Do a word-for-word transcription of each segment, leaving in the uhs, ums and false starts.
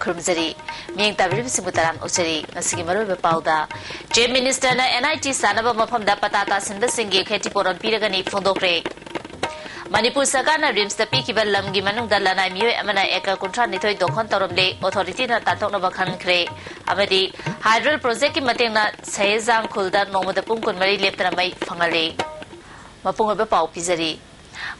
ꯈꯨꯔꯨꯝꯖꯔꯤ꯫ ꯃꯤꯠꯌꯦꯡ ꯇꯥꯕꯤꯔꯤꯕꯁꯤꯡꯕꯨ ꯇꯔꯥꯝꯅ ꯑꯣꯛꯆꯔꯤ꯫ ꯉꯁꯤꯒꯤ ꯃꯔꯨꯑꯣꯏꯕ ꯄꯥꯎꯗ, Chief Minister ꯅ N I T ꯁꯥꯅꯕ ꯃꯐꯝꯗ ꯄꯇꯥ ꯇꯥꯁꯤꯟꯕꯁꯤꯡꯒꯤ ꯈꯦꯇꯤꯄꯨꯔꯣꯟ ꯄꯤꯔꯒꯅꯤ ꯐꯣꯡꯗꯣꯛꯈ꯭ꯔꯦ꯫ ꯃꯅꯤꯄꯨꯔ ꯁꯔꯀꯥꯔꯅ RIMS ꯇ ꯄꯤꯈꯤꯕ ꯂꯝꯒꯤ ꯃꯅꯨꯡꯗ ꯂꯅꯥꯏ ꯃꯤꯑꯣꯏ ꯑꯃꯅ acre ꯀꯨꯟꯊ꯭ꯔꯥ ꯅꯤꯊꯣꯏ ꯗꯣꯈꯣꯟ ꯇꯧꯔꯝꯂꯦ, authority ꯅ ꯇꯥꯟꯊꯣꯛꯅꯕ ꯈꯪꯍꯟꯈ꯭ꯔꯦ꯫ ꯑꯃꯗꯤ hydro project ꯀꯤ ꯃꯇꯦꯡꯅ ꯁꯍꯦꯖꯥꯡ ꯈꯨꯜꯗ ꯅꯣꯡꯃꯗ ꯄꯨꯡ ꯀꯨꯟꯃꯔꯤ ꯂꯦꯞꯇꯅ ꯃꯩ ꯐꯪꯍꯜꯂꯦ꯫ ꯃꯄꯨꯡ ꯑꯣꯏꯕ ꯄꯥꯎ ꯄꯤꯖꯔꯤ꯫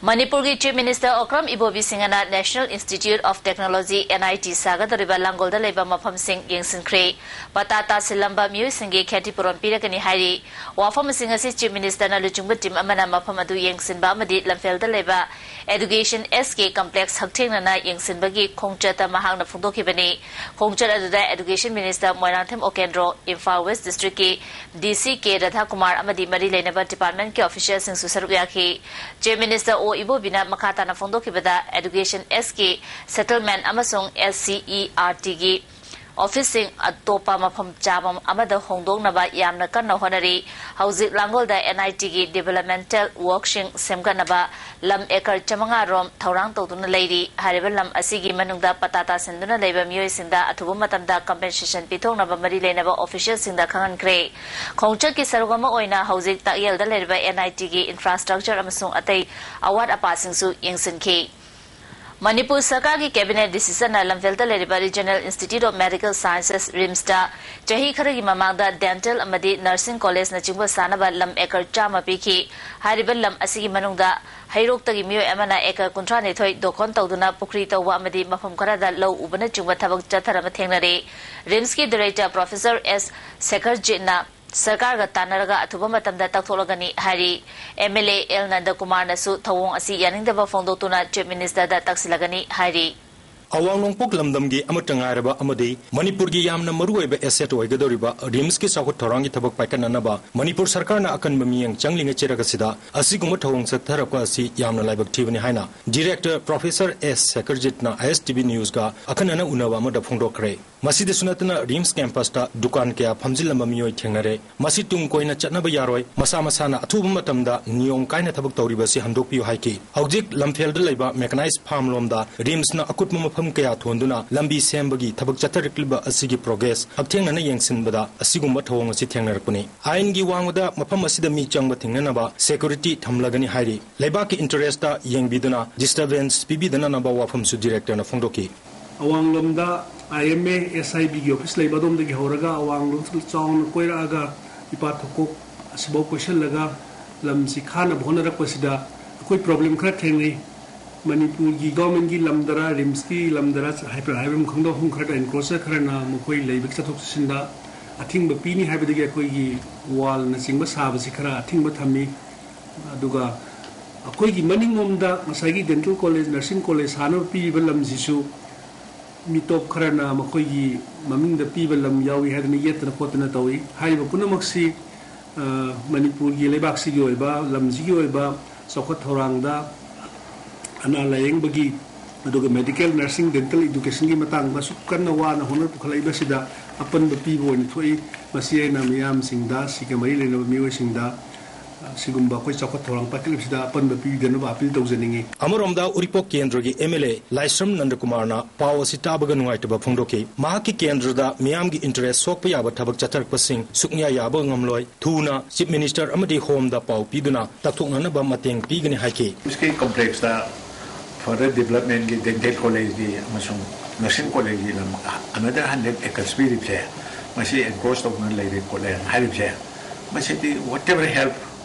ꯃꯅꯤꯄꯨꯔꯒꯤ Chief Minister ꯑꯣꯀ꯭ꯔꯝ ꯏꯕꯣꯕꯤ ꯁꯤꯡꯍꯅ National Institute of Technology, N I T ꯁꯥꯒꯗꯧꯔꯤꯕ ꯂꯥꯡꯒꯣꯜꯗ ꯂꯩꯕ ꯃꯐꯝꯁꯤꯡ ꯌꯦꯡꯁꯤꯟꯈ꯭ꯔꯦ꯫ ꯄꯇꯥ ꯇꯥꯁꯤꯜꯂꯝꯕ ꯃꯤꯑꯣꯏꯁꯤꯡꯒꯤ ꯈꯦꯇꯤꯄꯨꯔꯣꯟ ꯄꯤꯔꯒꯅꯤ ꯍꯥꯏꯔꯤ꯫ ꯋꯥꯐꯝꯁꯤꯡ ꯑꯁꯤ Chief Minister ꯅ ꯂꯨꯆꯤꯡꯕ team ꯑꯃꯅ ꯃꯐꯝ ꯑꯗꯨ ꯌꯦꯡꯁꯤꯟꯕ ꯑꯃꯗꯤ ꯂꯝꯐꯦꯜꯗ ꯂꯩꯕ Education S K complex ꯍꯛꯊꯦꯡꯅꯅ ꯌꯦꯡꯁꯤꯟꯕꯒꯤ ꯈꯣꯡꯆꯠꯇ ꯃꯍꯥꯛꯅ ꯐꯣꯡꯗꯣꯛꯈꯤꯕꯅꯤ꯫ ꯈꯣꯡꯆꯠ ꯑꯗꯨꯗ Education Minister Moirangthem ꯑꯣꯀꯦꯟꯗ꯭ꯔꯣ, Imphal West District ꯀꯤ D C K ꯔꯥꯙꯥꯀꯨꯃꯥꯔ ꯑꯃꯗꯤ ꯃꯔꯤ ꯂꯩꯅꯕ department ꯀꯤ official ꯁꯤꯡꯁꯨ ꯁꯔꯨꯛ ꯌꯥꯈꯤ꯫ Chief Minister ꯑꯣ ꯏꯕꯣꯕꯤꯅ ꯃꯈꯥ ꯇꯥꯅ ꯐꯣꯡꯗꯣꯛꯈꯤꯕꯗ, Education S K settlement ꯑꯃꯁꯨꯡ S C E R T ꯒꯤ office ꯁꯤꯡ ꯑꯇꯣꯞꯄ ꯃꯐꯝ ꯆꯥꯕ ꯑꯃꯗ ꯍꯣꯡꯗꯣꯛꯅꯕ ꯌꯥꯝꯅ ꯀꯟꯅ ꯍꯣꯠꯅꯔꯤ꯫ ꯍꯧꯖꯤꯛ ꯂꯥꯡꯒꯣꯜꯗ N I T ꯒꯤ developmental work ꯁꯤꯡ ꯁꯦꯝꯒꯠꯅꯕ ꯂꯝ acre ꯆꯥꯃꯉꯥ ꯔꯣꯝ ꯊꯧꯔꯥꯡ ꯇꯧꯗꯨꯅ ꯂꯩꯔꯤ꯫ ꯍꯥꯏꯔꯤꯕ ꯂꯝ ꯑꯁꯤꯒꯤ ꯃꯅꯨꯡꯗ ꯄꯇꯥ ꯇꯥꯁꯤꯟꯗꯨꯅ ꯂꯩꯕ ꯃꯤꯑꯣꯏꯁꯤꯡꯗ ꯑꯊꯨꯕ ꯃꯇꯝꯗ compensation ꯄꯤꯊꯣꯛꯅꯕ ꯃꯔꯤ ꯂꯩꯅꯕ official ꯁꯤꯡꯗ ꯈꯪꯍꯟꯈ꯭ꯔꯦ꯫ ꯈꯣꯡꯆꯠꯀꯤ ꯁꯔꯨꯛ ꯑꯃ ꯑꯣꯏꯅ ꯍꯧꯖꯤꯛ ꯇꯥꯛꯌꯦꯜꯗ ꯂꯩꯔꯤꯕ N I T ꯒꯤ infrastructure ꯑꯃꯁꯨꯡ ꯑꯇꯩ ꯑꯋꯥꯠ ꯑꯄꯥꯁꯤꯡꯁꯨ ꯌꯦꯡꯁꯤꯟꯈꯤ꯫ ꯃꯅꯤꯄꯨꯔ ꯁꯔꯀꯥꯔꯒꯤ cabinet decision ꯅ ꯂꯝꯐꯦꯜꯗ ꯂꯩꯔꯤꯕ Regional Institute of Medical Sciences, RIMS ꯇ ꯆꯍꯤ ꯈꯔꯒꯤ ꯃꯃꯥꯡꯗ dental ꯑꯃꯗꯤ nursing college ꯅꯆꯤꯡꯕ ꯁꯥꯅꯕ ꯂꯝ acre ꯆꯥꯝꯃ ꯄꯤꯈꯤ꯫ ꯍꯥꯏꯔꯤꯕ ꯂꯝ ꯑꯁꯤꯒꯤ ꯃꯅꯨꯡꯗ ꯍꯩꯔꯣꯛꯇꯒꯤ ꯃꯤꯑꯣꯏ ꯑꯃꯅ acre ꯀꯨꯟꯊ꯭ꯔꯥ ꯅꯤꯊꯣꯏ ꯗꯣꯈꯣꯟ ꯇꯧꯗꯨꯅ ꯄꯨꯈ꯭ꯔꯤ ꯇꯧꯕ ꯑꯃꯗꯤ ꯃꯐꯝ ꯈꯔꯗ ꯂꯧ ꯎꯕꯅꯆꯤꯡꯕ ꯊꯕꯛ ꯆꯠꯊꯔꯕ ꯊꯦꯡꯅꯔꯦ꯫ RIMS ꯀꯤ director Professor S ꯁꯦꯈꯔꯖꯤꯠꯅ ꯁꯔꯀꯥꯔꯒ ꯇꯥꯟꯅꯔꯒ ꯑꯊꯨꯕ ꯃꯇꯝꯗ ꯇꯛꯊꯣꯛꯂꯒꯅꯤ ꯍꯥꯏꯔꯤ꯫ M L A L ꯅꯟꯗꯀꯨꯃꯥꯔꯅꯁꯨ ꯊꯧꯑꯣꯡ ꯑꯁꯤ ꯌꯥꯅꯤꯡꯗꯕ ꯐꯣꯡꯗꯣꯛꯇꯨꯅ Chief Minister ꯗ ꯇꯛꯁꯤꯜꯂꯒꯅꯤ ꯍꯥꯏꯔꯤ꯫ ꯑꯋꯥꯡ ꯅꯣꯡꯄꯣꯛ ꯂꯝꯗꯝꯒꯤ ꯑꯃꯠꯇ ꯉꯥꯏꯔꯕ ꯑꯃꯗꯤ ꯃꯅꯤꯄꯨꯔꯒꯤ ꯌꯥꯝꯅ ꯃꯔꯨꯑꯣꯏꯕ asset ꯑꯣꯏꯒꯗꯧꯔꯤꯕ RIMS ꯀꯤ ꯆꯥꯎꯈꯠ ꯊꯧꯔꯥꯡꯒꯤ ꯊꯕꯛ ꯄꯥꯏꯈꯠꯅꯅꯕ ꯃꯅꯤꯄꯨꯔ ꯁꯔꯀꯥꯔꯅ ꯑꯀꯟꯕ ꯃꯤꯠꯌꯦꯡ ꯆꯪꯂꯤꯉꯩ ꯆꯩꯔꯛ ꯑꯁꯤꯗ ꯑꯁꯤꯒꯨꯝꯕ ꯊꯧꯑꯣꯡ ꯆꯠꯊꯔꯛꯄ ꯑꯁꯤ ꯌꯥꯝꯅ ꯂꯥꯏꯕꯛ ꯊꯤꯕꯅꯤ ꯍꯥꯏꯅ director Professor S ꯁꯦꯈꯔꯖꯤꯠꯅ I S T V News ꯀ ꯑꯈꯟꯅꯅ ꯎꯅꯕ ꯑꯃꯗ ꯐꯣꯡꯗꯣꯛꯈ꯭ꯔꯦ꯫ ꯃꯁꯤꯗꯁꯨ ꯅꯠꯇꯅ ꯔꯤꯝꯁ ꯀꯦꯝꯄꯁꯇ ꯗꯨꯀꯥꯟ ꯀꯌꯥ ꯐꯝꯖꯤꯜꯂꯝꯕ ꯃꯤꯑꯣꯏ ꯊꯦꯡꯅꯔꯦ꯫ ꯃꯁꯤ ꯇꯨꯡ ꯀꯣꯏꯅ ꯆꯠꯅꯕ ꯌꯥꯔꯣꯏ꯫ ꯃꯁꯥ ꯃꯁꯥꯅ ꯑꯊꯨꯕ ꯃꯇꯝꯗ ꯅꯤꯌꯣꯝ ꯀꯥꯏꯅ ꯊꯕꯛ ꯇꯧꯔꯤꯕ ꯑꯁꯤ ꯍꯟꯗꯣꯛꯄꯤꯌꯨ ꯍꯥꯏꯈꯤ꯫ ꯍꯧꯖꯤꯛ ꯂꯝꯐꯦꯜꯗ ꯂꯩꯕ ꯃꯦꯀꯅꯥꯏꯖ ꯐꯥꯔꯝ ꯂꯣꯝꯗ ꯔꯤꯝꯁꯅ ꯑꯀꯨꯠꯄ ꯃꯐꯝ ꯀꯌꯥ ꯊꯣꯟꯗꯨꯅ ꯂꯝꯕꯤ ꯁꯦꯝꯕꯒꯤ ꯊꯕꯛ ꯆꯠꯊꯔꯛꯂꯤꯕ ꯑꯁꯤꯒꯤ ꯄ꯭ꯔꯣꯒ꯭ꯔꯦꯁ ꯍꯛꯊꯦꯡꯅꯅ ꯌꯦꯡꯁꯤꯟꯕꯗ ꯑꯁꯤꯒꯨꯝꯕ ꯊꯧꯑꯣꯡ ꯑꯁꯤ ꯊꯦꯡꯅꯔꯛꯄꯅꯤ꯫ ꯑꯥꯏꯟꯒꯤ ꯋꯥꯡꯃꯗ ꯃꯐꯝ ꯑꯁꯤꯗ ꯃꯤ ꯆꯪꯕ ꯊꯤꯡꯅꯅꯕ ꯁꯦꯀ꯭ꯌꯨꯔꯤꯇꯤ ꯊꯝꯂꯒꯅꯤ ꯍꯥꯏꯔꯤ꯫ ꯂꯩꯕꯥꯛꯀꯤ ꯏꯟꯇꯔꯦꯁꯇ ꯌꯦꯡꯕꯤꯗꯨꯅ ꯗꯤꯁꯇꯔꯕꯦꯟꯁ ꯄꯤꯕꯤꯗꯅꯅꯕ ꯋꯥꯐꯝꯁꯨ ꯗꯤꯔꯦꯛꯇꯔꯅ ꯐꯣꯡꯗꯣꯛꯈꯤ꯫ ꯑꯋꯥꯡꯂꯣꯝꯗ ꯑꯥꯏ M A S I ꯕꯤꯒꯤ office ꯂꯩꯕ ꯑꯗꯣꯝꯗꯒꯤ ꯍꯧꯔꯒ ꯑꯋꯥꯡꯂꯣꯝ ꯆꯥꯎꯅ ꯀꯣꯏꯔꯛꯑꯒ ꯏꯄꯥ ꯊꯧꯀꯣꯛ ꯑꯁꯤꯐꯥꯎ ꯀꯣꯏꯁꯤꯜꯂꯒ ꯂꯝꯁꯤ ꯈꯥꯅꯕ ꯍꯣꯠꯅꯔꯛꯄꯁꯤꯗ ꯑꯩꯈꯣꯏ ꯄ꯭ꯔꯣꯕ꯭ꯂꯦꯝ ꯈꯔ ꯊꯦꯡꯅꯩ꯫ ꯃꯅꯤꯄꯨꯔꯒꯤ ꯒꯣꯔꯃꯦꯟꯒꯤ ꯂꯝꯗꯔ, ꯔꯤꯝꯁꯀꯤ ꯂꯝꯗꯔ, ꯍꯥꯏꯐꯝ ꯍꯥꯏꯐꯝ ꯈꯪꯗꯕ ꯃꯐꯝ ꯈꯔꯗ ꯑꯦꯟꯀ꯭ꯔꯣꯆꯔ ꯈꯔꯅ ꯃꯈꯣꯏ ꯂꯩꯕꯒꯤ ꯆꯠꯊꯣꯛ ꯆꯠꯁꯤꯟꯗ ꯑꯊꯤꯡꯕ ꯄꯤꯅꯤ ꯍꯥꯏꯕꯗꯒꯤ ꯑꯩꯈꯣꯏꯒꯤ ꯋꯥꯜꯅꯆꯤꯡꯕ ꯁꯥꯕꯁꯤ ꯈꯔ ꯑꯊꯤꯡꯕ ꯊꯝꯃꯤ꯫ ꯑꯗꯨꯒ ꯑꯩꯈꯣꯏꯒꯤ ꯃꯅꯤꯡꯂꯣꯝꯗ ꯉꯁꯥꯏꯒꯤ ꯗꯦꯟꯇꯦꯜ ꯀꯣꯂꯦꯖ, ꯅꯔꯁꯤꯡ ꯀꯣꯂꯦꯖ ꯁꯥꯅꯕ ꯄꯤꯔꯤꯕ ꯂꯝꯁꯤꯁꯨ ꯃꯤꯇꯣꯞ ꯈꯔꯅ ꯃꯈꯣꯏꯒꯤ ꯃꯃꯤꯡꯗ ꯄꯤꯕ ꯂꯝ ꯌꯥꯎꯏ ꯍꯥꯏꯗꯅ ꯌꯦꯠꯇꯅ ꯈꯣꯠꯇꯅ ꯇꯧꯏ꯫ ꯍꯥꯏꯔꯤꯕ ꯄꯨꯝꯅꯃꯛꯁꯤ, ꯑ, ꯃꯅꯤꯄꯨꯔꯒꯤ ꯂꯩꯕꯥꯛꯁꯤꯒꯤ ꯑꯣꯏꯕ, ꯂꯝꯁꯤꯒꯤ ꯑꯣꯏꯕ ꯆꯥꯎꯈꯠ ꯊꯧꯔꯥꯡꯗ, ꯑꯅꯥ ꯂꯥꯌꯦꯡꯕꯒꯤ, ꯑꯗꯨꯒ ꯃꯦꯗꯤꯀꯦꯜ, ꯅꯔꯁꯤꯡ, ꯗꯦꯟꯇꯦꯜ ꯏꯗꯨꯀꯦꯁꯟꯒꯤ ꯃꯇꯥꯡꯗ ꯑꯁꯨꯛ ꯀꯟꯅ ꯋꯥꯅ ꯍꯣꯠꯅ ꯄꯨꯈꯠꯂꯛꯏꯕꯁꯤꯗ ꯑꯄꯟꯕ ꯄꯤꯕ ꯑꯣꯏꯅ ꯊꯣꯛꯏ꯫ ꯃꯁꯤ ꯑꯩꯅ ꯃꯤꯌꯥꯝꯁꯤꯡꯗ, ꯁꯤꯒ ꯃꯔꯤ ꯂꯩꯅꯕ ꯃꯤꯑꯣꯏꯁꯤꯡꯗ, ꯑ, ꯁꯤꯒꯨꯝꯕ ꯑꯩꯈꯣꯏ ꯆꯥꯎꯈꯠ ꯊꯧꯔꯥꯡ ꯄꯥꯏꯈꯠꯂꯤꯕꯁꯤꯗ ꯑꯄꯟꯕ ꯄꯤꯕꯤꯗꯅꯕ ꯑꯄꯤꯜ ꯇꯧꯖꯅꯤꯡꯏ꯫ ꯑꯃꯔꯣꯝꯗ ꯎꯔꯤꯄꯣꯛ ꯀꯦꯟꯗ꯭ꯔꯒꯤ ꯑꯦꯝ ꯑꯦꯜ ꯑꯦ ꯂꯥꯏꯁ꯭ꯔꯝ ꯅꯟꯗꯀꯨꯃꯥꯔꯅ ꯄꯥꯎ ꯑꯁꯤ ꯇꯥꯕꯒ ꯅꯨꯡꯉꯥꯏꯇꯕ ꯐꯣꯡꯗꯣꯛꯈꯤ꯫ ꯃꯍꯥꯛꯀꯤ ꯀꯦꯟꯗ꯭ꯔꯗ ꯃꯤꯌꯥꯝꯒꯤ ꯏꯟꯇꯔꯦꯁ ꯁꯣꯛꯄ ꯌꯥꯕ ꯊꯕꯛ ꯆꯠꯊꯔꯛꯄꯁꯤꯡ ꯁꯨꯛꯌꯥ ꯌꯥꯕ ꯉꯝꯂꯣꯏ꯫ ꯊꯨꯅ ꯆꯤꯐ ꯃꯤꯅꯤꯁꯇꯔ ꯑꯃꯗꯤ ꯍꯣꯝꯗ ꯄꯥꯎ ꯄꯤꯗꯨꯅ ꯇꯛꯊꯣꯛꯅꯅꯕ ꯃꯇꯦꯡ ꯄꯤꯒꯅꯤ ꯍꯥꯏꯈꯤ꯫ ꯔꯤꯝꯁꯀꯤ ꯀꯣꯝꯄ꯭ꯂꯦꯛꯁꯇ ꯐꯔꯗꯔ ꯗꯤꯕꯂꯞꯃꯦꯟꯒꯤ ꯗꯦꯟꯇꯦꯜ ꯀꯣꯂꯦꯖꯀꯤ ꯑꯃꯁꯨꯡ ꯅꯔꯁꯤꯡ ꯀꯣꯂꯦꯖꯀꯤ ꯂꯝ ꯑꯅꯗꯔ ꯍꯟꯗ꯭ꯔꯦꯠ ꯑꯦꯀꯔꯁ ꯄꯤꯔꯤꯕꯁꯦ, ꯃꯁꯤ ꯑꯦꯟꯀ꯭ꯔꯣꯆ ꯇꯧꯗꯨꯅ ꯂꯩꯔꯦ ꯈꯣꯠꯂꯦ ꯍꯥꯏꯔꯤꯕꯁꯦ, ꯃꯁꯤꯗꯤ whatever help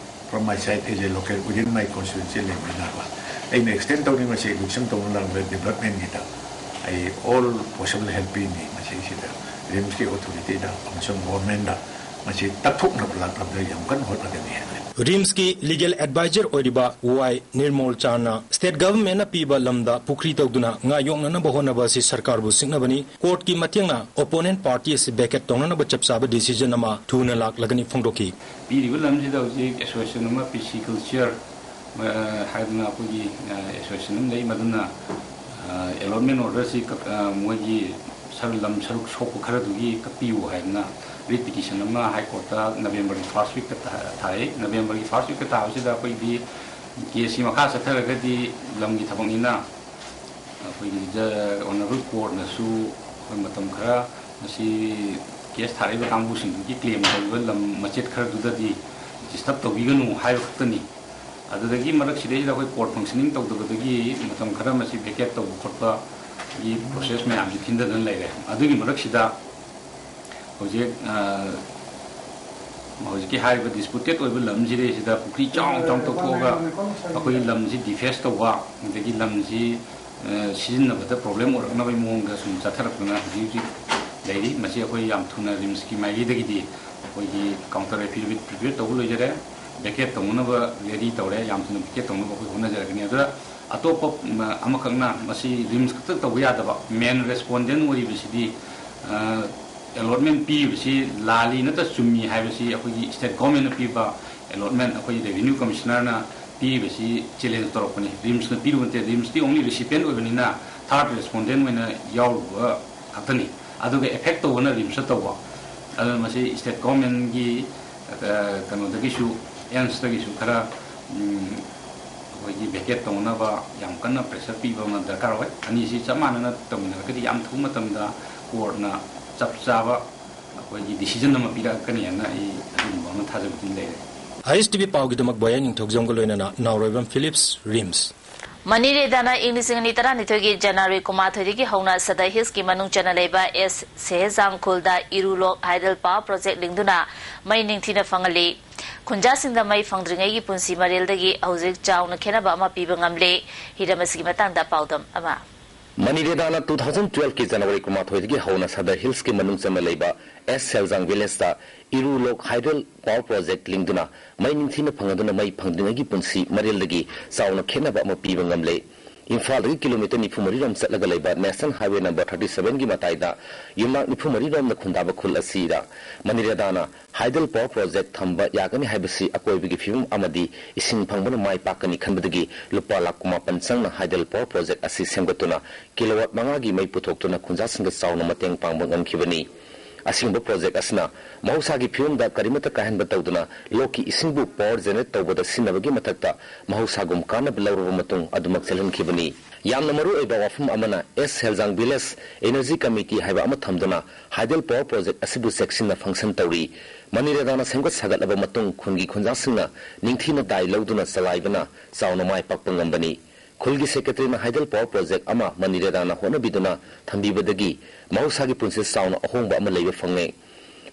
from my side as a local within my constituency ꯂꯩꯕꯅꯤꯅꯀꯣ, ꯑꯩꯅ ꯑꯦꯛꯁꯇꯦꯟ ꯇꯧꯅꯤꯡꯕꯁꯦ ꯏꯂꯦꯛꯁꯟ ꯇꯧꯅ ꯂꯥꯛꯂꯤꯕ ꯗꯤꯕꯂꯞꯃꯦꯟꯒꯤꯗ ꯑꯩ all possible help ꯄꯤꯅꯤ꯫ ꯃꯁꯤꯁꯤꯗ ꯔꯤꯝꯁꯀꯤ ꯑꯣꯊꯣꯔꯤꯇꯤꯗ ꯑꯃꯁꯨꯡ ꯒꯣꯔꯃꯦꯟꯗ ꯃꯁꯤ ꯇꯛꯊꯣꯛꯅꯕ ꯂꯥꯛꯂꯕꯗ ꯌꯥꯝ ꯀꯟꯅ ꯍꯣꯠꯅꯒꯅꯤ ꯍꯥꯏꯅ꯫ ꯔꯤꯝꯁꯀꯤ ꯂꯤꯒꯦꯜ ꯑꯦꯗꯚꯥꯏꯖꯔ ꯑꯣꯏꯔꯤꯕ ꯋꯥꯏ ꯅꯤꯔꯃꯣꯜ ꯆꯥꯟꯅ ꯁ꯭ꯇꯦꯠ ꯒꯚꯔꯟꯃꯦꯟꯠꯅ ꯄꯤꯕ ꯂꯝꯗ ꯄꯨꯈ꯭ꯔꯤ ꯇꯧꯗꯨꯅ ꯉꯥ ꯌꯣꯛꯅꯅꯕ ꯍꯣꯠꯅꯕ ꯑꯁꯤ ꯁꯔꯀꯥꯔꯕꯨ ꯁꯤꯡꯅꯕꯅꯤ꯫ ꯀꯣꯔꯠꯀꯤ ꯃꯇꯦꯡꯅ ꯑꯣꯄꯣꯅꯦꯟꯠ ꯄꯥꯔꯇꯤ ꯑꯁꯤ ꯚꯦꯀꯦꯠ ꯇꯧꯅꯅꯕ ꯆꯞ ꯆꯥꯕ ꯗꯤꯁꯤꯖꯟ ꯑꯃ ꯊꯨꯅ ꯂꯥꯛꯂꯒꯅꯤ ꯐꯣꯡꯗꯣꯛꯈꯤ꯫ ꯄꯤꯔꯤꯕ ꯂꯝꯁꯤꯗ ꯍꯧꯖꯤꯛ ꯑꯦꯁꯣꯁꯤꯌꯦꯁꯟ ꯑꯃ ꯄꯤꯁꯤꯀꯜꯆꯔ, ꯑ, ꯍꯥꯏꯗꯅ ꯑꯩꯈꯣꯏꯒꯤ, ꯑ, ꯑꯦꯁꯣꯁꯤꯌꯦꯁꯟ ꯑꯃ ꯂꯩ, ꯃꯗꯨꯅ, ꯑ, ꯑꯦꯂꯣꯠꯃꯦꯟ ꯑꯣꯔꯗꯔꯁꯤ ꯀꯛ-, ꯑ, ꯃꯣꯏꯒꯤ ꯁꯔꯨ ꯂꯝ ꯁꯔꯨꯛ ꯁꯣꯛꯄ ꯈꯔꯗꯨꯒꯤ ꯀꯛꯄꯤꯌꯨ ꯍꯥꯏꯗꯅ ꯔꯤꯠ ꯄꯤꯇꯤꯁꯟ ꯑꯃ ꯍꯥꯏ ꯀꯣꯔꯠꯇ ꯅꯕꯦꯝꯕꯔꯒꯤ ꯐꯥꯔꯁ ꯋꯤꯛꯇ ꯊꯥ- ꯊꯥꯏ꯫ ꯅꯕꯦꯝꯕꯔꯒꯤ ꯐꯥꯔꯁ ꯋꯤꯛꯇ ꯊꯥꯕꯁꯤꯗ ꯑꯩꯈꯣꯏꯒꯤ ꯀꯦꯁꯁꯤ ꯃꯈꯥ ꯆꯠꯊꯔꯒꯗꯤ ꯂꯝꯒꯤ ꯊꯕꯛꯅꯤꯅ ꯑꯩꯈꯣꯏꯒꯤ ꯖ- ꯑꯣꯅꯔꯦꯕꯜ ꯀꯣꯔꯠꯅꯁꯨ ꯑꯩꯈꯣꯏ ꯃꯇꯝ ꯈꯔ ꯃꯁꯤ ꯀꯦꯁ ꯊꯥꯔꯛꯏꯕ ꯀꯥꯡꯕꯨꯁꯤꯡꯗꯨꯒꯤ ꯀ꯭ꯂꯦꯝ ꯇꯧꯔꯤꯕ ꯂꯝ ꯃꯆꯦꯠ ꯈꯔꯗꯨꯗꯗꯤ ꯗꯤꯁꯇꯔꯕ ꯇꯧꯕꯤꯒꯅꯨ ꯍꯥꯏꯕ ꯈꯛꯇꯅꯤ꯫ ꯑꯗꯨꯗꯒꯤ ꯃꯔꯛꯁꯤꯗꯩꯁꯤꯗ ꯑꯩꯈꯣꯏ ꯀꯣꯔꯠ ꯐꯪꯁꯅꯤꯡ ꯇꯧꯗꯕꯗꯒꯤ ꯃꯇꯝ ꯈꯔ ꯃꯁꯤ ꯚꯦꯀꯦꯠ ꯇꯧꯕ ꯈꯣꯠꯄꯒꯤ ꯄ꯭ꯔꯣꯁꯦꯁ ꯃꯌꯥꯝꯁꯤ ꯊꯤꯟꯊꯗꯨꯅ ꯂꯩꯔꯦ꯫ ꯑꯗꯨꯒꯤ ꯃꯔꯛꯁꯤꯗ ꯍꯧꯖꯤꯛ ꯑ, ꯍꯧꯖꯤꯛꯀꯤ ꯍꯥꯏꯔꯤꯕ ꯗꯤꯁꯄ꯭ꯌꯨꯇꯦꯠ ꯑꯣꯏꯕ ꯂꯝꯁꯤꯗꯩꯁꯤꯗ ꯄꯨꯈ꯭ꯔꯤ ꯆꯥꯎꯅ ꯆꯥꯎꯅ ꯇꯧꯊꯣꯛꯑꯒ ꯑꯩꯈꯣꯏꯒꯤ ꯂꯝꯁꯤ ꯗꯤꯐꯦꯁ ꯇꯧꯕ, ꯑꯗꯒꯤ ꯂꯝꯁꯤ ꯑ, ꯁꯤꯖꯤꯟꯅꯕꯗ ꯄ꯭ꯔꯣꯕ꯭ꯂꯦꯝ ꯑꯣꯏꯔꯛꯅꯕꯒꯤ ꯃꯑꯣꯡꯗ ꯁꯨꯝ ꯆꯠꯊꯔꯛꯇꯨꯅ ꯍꯧꯖꯤꯛ ꯍꯧꯖꯤꯛ ꯂꯩꯔꯤ꯫ ꯃꯁꯤ ꯑꯩꯈꯣꯏ ꯌꯥꯝ ꯊꯨꯅ ꯔꯤꯝꯁꯀꯤ ꯃꯥꯏꯀꯩꯗꯒꯤꯗꯤ ꯑꯩꯈꯣꯏꯒꯤ ꯀꯥꯎꯟꯇꯔ ꯑꯦꯐꯤꯗꯦꯕꯤꯠ ꯄ꯭ꯔꯤꯄꯦꯌꯔ ꯇꯧꯕ ꯂꯣꯏꯖꯔꯦ, ꯚꯦꯀꯦꯠ ꯇꯧꯅꯅꯕ ꯔꯦꯗꯤ ꯇꯧꯔꯦ, ꯌꯥꯝ ꯊꯨꯅ ꯚꯦꯀꯦꯠ ꯇꯧꯅꯕ ꯑꯩꯈꯣꯏ ꯍꯣꯠꯅꯖꯔꯛꯀꯅꯤ꯫ ꯑꯗꯨꯗ ꯑꯇꯣꯞꯄ, ꯃ, ꯑꯃꯈꯛꯅ ꯃꯁꯤ ꯔꯤꯝꯁ ꯈꯛꯇ ꯇꯧꯕ ꯌꯥꯗꯕ, ꯃꯦꯟ ꯔꯦꯁꯄꯣꯟꯗꯦꯟ ꯑꯣꯏꯔꯤꯕꯁꯤꯗꯤ ꯑꯦꯂꯣꯠꯃꯦꯟ ꯄꯤꯔꯤꯕꯁꯤ ꯂꯥꯜꯂꯤ ꯅꯠꯇ꯭ꯔ ꯆꯨꯝꯃꯤ ꯍꯥꯏꯕꯁꯤ ꯑꯩꯈꯣꯏꯒꯤ ꯁ꯭ꯇꯦꯠ ꯒꯣꯔꯃꯦꯟꯅ ꯄꯤꯕ ꯑꯦꯂꯣꯠꯃꯦꯟ, ꯑꯩꯈꯣꯏꯒꯤ ꯔꯦꯚꯤꯅ꯭ꯌꯨ ꯀꯃꯤꯁꯅꯔꯅ ꯄꯤꯔꯤꯕꯁꯤ ꯆꯦꯂꯦꯟꯖ ꯇꯧꯔꯛꯄꯅꯤ꯫ ꯔꯤꯝꯁꯅ ꯄꯤꯔꯨꯕ ꯅꯠꯇꯦ, ꯔꯤꯝꯁꯇꯤ ꯑꯣꯡꯂꯤ ꯔꯤꯁꯤꯄꯤꯌꯦꯟ ꯑꯣꯏꯕꯅꯤꯅ ꯊꯥꯔꯠ ꯔꯦꯁꯄꯣꯟꯗꯦꯟ ꯑꯣꯏꯅ ꯌꯥꯎꯔꯨꯕ ꯈꯛꯇꯅꯤ꯫ ꯑꯗꯨꯒ ꯑꯦꯐꯦꯛ ꯇꯧꯕꯅ ꯔꯤꯝꯁꯇ ꯇꯧꯕ꯫ ꯑꯗꯨꯅ ꯃꯁꯤ ꯁ꯭ꯇꯦꯠ ꯒꯣꯔꯃꯦꯟꯒꯤ, ꯑ, ꯀꯩꯅꯣꯗꯒꯤꯁꯨ, ꯑꯦꯝꯁꯇꯒꯤꯁꯨ ꯈꯔ, ꯎꯝ, ꯑꯩꯈꯣꯏꯒꯤ ꯚꯦꯀꯦꯠ ꯇꯧꯅꯕ ꯌꯥꯝ ꯀꯟꯅ ꯄ꯭ꯔꯦꯁꯔ ꯄꯤꯕ ꯑꯃ ꯗꯔꯀꯥꯔ ꯑꯣꯏ꯫ ꯑꯅꯤꯁꯤ ꯆꯞ ꯃꯥꯟꯅꯅ ꯇꯧꯃꯤꯟꯅꯔꯒꯗꯤ ꯌꯥꯝ ꯊꯨꯕ ꯃꯇꯝꯗ ꯀꯣꯔꯠꯅ ꯆꯞ ꯆꯥꯕ ꯑꯩꯈꯣꯏꯒꯤ ꯗꯤꯁꯤꯖꯟ ꯑꯃ ꯄꯤꯔꯛꯀꯅꯤ ꯍꯥꯏꯅ ꯑꯩ ꯑꯗꯨꯒꯨꯝꯕ ꯑꯃ ꯊꯥꯖꯕꯗꯤ ꯂꯩꯔꯦ꯫ ꯑꯥꯏ ꯑꯦꯁ ꯇꯤ ꯚꯤ ꯄꯥꯎꯒꯤꯗꯃꯛ ꯕꯣꯌꯥꯏ ꯅꯤꯡꯊꯧꯖꯝꯒ ꯂꯣꯏꯅꯅ ꯅꯥꯎꯔꯣꯏꯕꯝ ꯐꯤꯂꯤꯞꯁ, ꯔꯤꯝꯁ꯫ ꯃꯅꯤꯔꯦꯗꯥꯅ ꯏꯪ ꯂꯤꯁꯤꯡ ꯑꯅꯤ ꯇꯔꯥꯅꯤꯊꯣꯏꯒꯤ ꯖꯅꯋꯥꯔꯤ ꯀꯨꯟꯃꯥꯊꯣꯏꯗꯒꯤ ꯍꯧꯅ ꯁꯗꯔ ꯍꯤꯜꯁꯀꯤ ꯃꯅꯨꯡ ꯆꯟꯅ ꯂꯩꯕ ꯑꯦꯁ ꯁꯦꯍꯦꯖꯥꯡ ꯈꯨꯜꯗ ꯏꯔꯨ ꯂꯣꯛ ꯍꯥꯏꯗꯜ ꯄꯥꯋꯔ ꯄ꯭ꯔꯣꯖꯦꯛ ꯂꯤꯡꯗꯨꯅ ꯃꯩ ꯅꯤꯡꯊꯤꯅ ꯐꯪꯍꯜꯂꯤ꯫ ꯈꯨꯟꯖꯥꯁꯤꯡꯗ ꯃꯩ ꯐꯪꯗ꯭ꯔꯤꯉꯩꯒꯤ ꯄꯨꯟꯁꯤ ꯃꯔꯦꯜꯗꯒꯤ ꯍꯧꯖꯤꯛ ꯆꯥꯎꯅ ꯈꯦꯠꯅꯕ ꯑꯃ ꯄꯤꯕ ꯉꯝꯂꯦ꯫ ꯍꯤꯔꯝ ꯑꯁꯤꯒꯤ ꯃꯇꯥꯡꯗ ꯄꯥꯎꯗꯝ ꯑꯃ꯫ ꯃꯅꯤꯔꯦꯗꯥꯅ two thousand twelve ꯀꯤ ꯖꯅꯋꯥꯔꯤ ꯀꯨꯟꯃꯥꯊꯣꯏꯗꯒꯤ ꯍꯧꯅ ꯁꯗꯔ ꯍꯤꯜꯁꯀꯤ ꯃꯅꯨꯡ ꯆꯟꯅ ꯂꯩꯕ ꯑꯦꯁ ꯁꯦꯜꯖꯥꯡ ꯚꯤꯂꯦꯖꯇ ꯏꯔꯨ ꯂꯣꯛ ꯍꯥꯏꯗꯜ ꯄꯥꯋꯔ ꯄ꯭ꯔꯣꯖꯦꯛ ꯂꯤꯡꯗꯨꯅ ꯃꯩ ꯅꯤꯡꯊꯤꯅ ꯐꯪꯍꯟꯗꯨꯅ ꯃꯩ ꯐꯪꯗ꯭ꯔꯤꯉꯩꯒꯤ ꯄꯨꯟꯁꯤ ꯃꯔꯦꯜꯗꯒꯤ ꯆꯥꯎꯅ ꯈꯦꯠꯅꯕ ꯑꯃ ꯄꯤꯕ ꯉꯝꯂꯦ꯫ ꯏꯝꯐꯥꯜꯗꯒꯤ ꯀꯤꯂꯣꯃꯤꯇꯔ ꯅꯤꯐꯨ ꯃꯔꯤ ꯔꯣꯝ ꯆꯠꯂꯒ ꯂꯩꯕ National Highway number thirty seven ꯒꯤ ꯃꯇꯥꯏꯗ ꯌꯨꯝꯅꯥꯛ ꯅꯤꯐꯨ ꯃꯔꯤ ꯔꯣꯝꯅ ꯈꯨꯟꯗꯥꯕ ꯈꯨꯜ ꯑꯁꯤꯗ ꯃꯅꯤꯔꯦꯗꯥꯅ Hydel Power Project ꯊꯝꯕ ꯌꯥꯒꯅꯤ ꯍꯥꯏꯕꯁꯤ ꯑꯀꯣꯏꯕꯒꯤ ꯐꯤꯕꯝ ꯑꯃꯗꯤ ꯏꯁꯤꯡ ꯐꯪꯕꯅ ꯃꯥꯏ ꯄꯥꯛꯀꯅꯤ ꯈꯟꯕꯗꯒꯤ ꯂꯨꯄꯥ ꯂꯥꯈ ꯀꯨꯟꯃꯥꯄꯟ ꯆꯪꯅ Hydel Power Project ꯑꯁꯤ ꯁꯦꯝꯒꯠꯇꯨꯅ kilowatt ꯃꯉꯥꯒꯤ ꯃꯩ ꯄꯨꯊꯣꯛꯇꯨꯅ ꯈꯨꯟꯖꯥꯁꯤꯡꯗ ꯆꯥꯎꯅ ꯃꯇꯦꯡ ꯄꯥꯡꯕ ꯉꯝꯈꯤꯕꯅꯤ꯫ ꯑꯁꯤꯒꯨꯝꯕ project ꯑꯁꯤꯅ ꯃꯍꯧꯁꯥꯒꯤ ꯐꯤꯕꯝꯗ ꯀꯔꯤꯃꯠꯇ ꯀꯥꯏꯍꯟꯕ ꯇꯧꯗꯅ ꯂꯣꯛꯀꯤ ꯏꯁꯤꯡꯕꯨ power generate ꯇꯧꯕꯗ ꯁꯤꯖꯤꯟꯅꯕꯒꯤ ꯃꯊꯛꯇ ꯃꯍꯧꯁꯥꯒꯨꯝ ꯀꯥꯟꯅꯕ ꯂꯧꯔꯕ ꯃꯇꯨꯡ ꯑꯗꯨꯃꯛ ꯆꯦꯜꯍꯟꯈꯤꯕꯅꯤ꯫ ꯌꯥꯝꯅ ꯃꯔꯨꯑꯣꯏꯕ ꯋꯥꯐꯝ ꯑꯃꯅ ꯑꯦꯁ ꯍꯦꯜꯖꯥꯡ Village Energy Committee ꯍꯥꯏꯕ ꯑꯃ ꯊꯝꯗꯨꯅ Hydel Power Project ꯑꯁꯤꯕꯨ ꯆꯦꯛꯁꯤꯟꯅ function ꯇꯧꯔꯤ꯫ ꯃꯅꯤꯔꯦꯗꯥꯅ ꯁꯦꯝꯒꯠ ꯁꯥꯒꯠꯂꯕ ꯃꯇꯨꯡ ꯈꯨꯟꯒꯤ ꯈꯨꯟꯖꯥꯁꯤꯡꯅ ꯅꯤꯡꯊꯤꯅ ꯗꯥꯏ ꯂꯧꯗꯨꯅ ꯆꯂꯥꯏꯕꯅ ꯆꯥꯎꯅ ꯃꯥꯏ ꯄꯥꯛꯄ ꯉꯝꯕꯅꯤ꯫ ꯈꯨꯜꯒꯤ secretaryꯅ Hydel Power Project ꯑꯃ ꯃꯅꯤꯔꯦꯗꯥꯅ ꯍꯣꯠꯅꯕꯤꯗꯨꯅ ꯊꯝꯕꯤꯕꯗꯒꯤ ꯃꯍꯧꯁꯥꯒꯤ ꯄꯨꯟꯁꯤꯗ ꯆꯥꯎꯅ ꯑꯍꯣꯡꯕ ꯑꯃ ꯂꯩꯕ ꯐꯪꯂꯦ꯫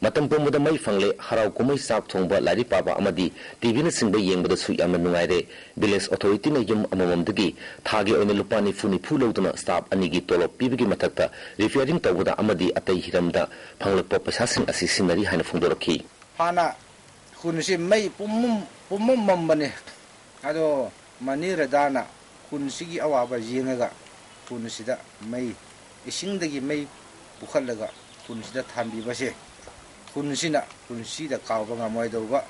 ꯃꯇꯝ ꯄꯨꯝꯕꯗ ꯃꯩ ꯐꯪꯂꯦ, ꯍꯔꯥꯎ ꯀꯨꯝꯍꯩ, ꯆꯥꯛ ꯊꯣꯡꯕ, ꯂꯥꯏꯔꯤꯛ ꯄꯥꯕ ꯑꯃꯗꯤ ꯇꯤꯚꯤꯅꯆꯤꯡꯕ ꯌꯦꯡꯕꯗꯁꯨ ꯌꯥꯝꯅ ꯅꯨꯡꯉꯥꯏꯔꯦ꯫ Village authorityꯅ ꯌꯨꯝ ꯑꯃꯃꯝꯗꯒꯤ ꯊꯥꯒꯤ ꯑꯣꯏꯅ ꯂꯨꯄꯥ ꯅꯤꯐꯨ ꯅꯤꯐꯨ ꯂꯧꯗꯨꯅ staff ꯑꯅꯤꯒꯤ ꯇꯣꯂꯣꯞ ꯄꯤꯕꯒꯤ ꯃꯊꯛꯇ repairing ꯇꯧꯕꯗ ꯑꯃꯗꯤ ꯑꯇꯩ ꯍꯤꯔꯝꯗ ꯐꯪꯂꯛꯄ ꯄꯩꯁꯥꯁꯤꯡ ꯑꯁꯤ ꯁꯤꯖꯤꯟꯅꯔꯤ ꯍꯥꯏꯅ ꯐꯣꯡꯗꯣꯔꯛꯈꯤ꯫ ꯍꯥꯟꯅ ꯈꯨꯟꯁꯤ ꯃꯩ ꯄꯨꯝꯃꯝ, ꯄꯨꯝꯃꯝ ꯃꯝꯕꯅꯦ꯫ ꯑꯗꯣ ꯃꯅꯤꯔꯦꯗꯥꯅ ꯈꯨꯟꯁꯤꯒꯤ ꯑꯋꯥꯕ ꯌꯦꯡꯉꯒ ꯈꯨꯟꯁꯤꯗ ꯃꯩ, ꯏꯁꯤꯡꯗꯒꯤ ꯃꯩ ꯄꯨꯈꯠꯂꯒ ꯈꯨꯟꯁꯤꯗ ꯊꯥꯟꯕꯤꯕꯁꯦ ꯈꯨꯟꯁꯤꯅ ꯄꯨꯟꯁꯤꯗ ꯀꯥꯎꯕ ꯉꯝꯃꯣꯏꯗꯧꯕ,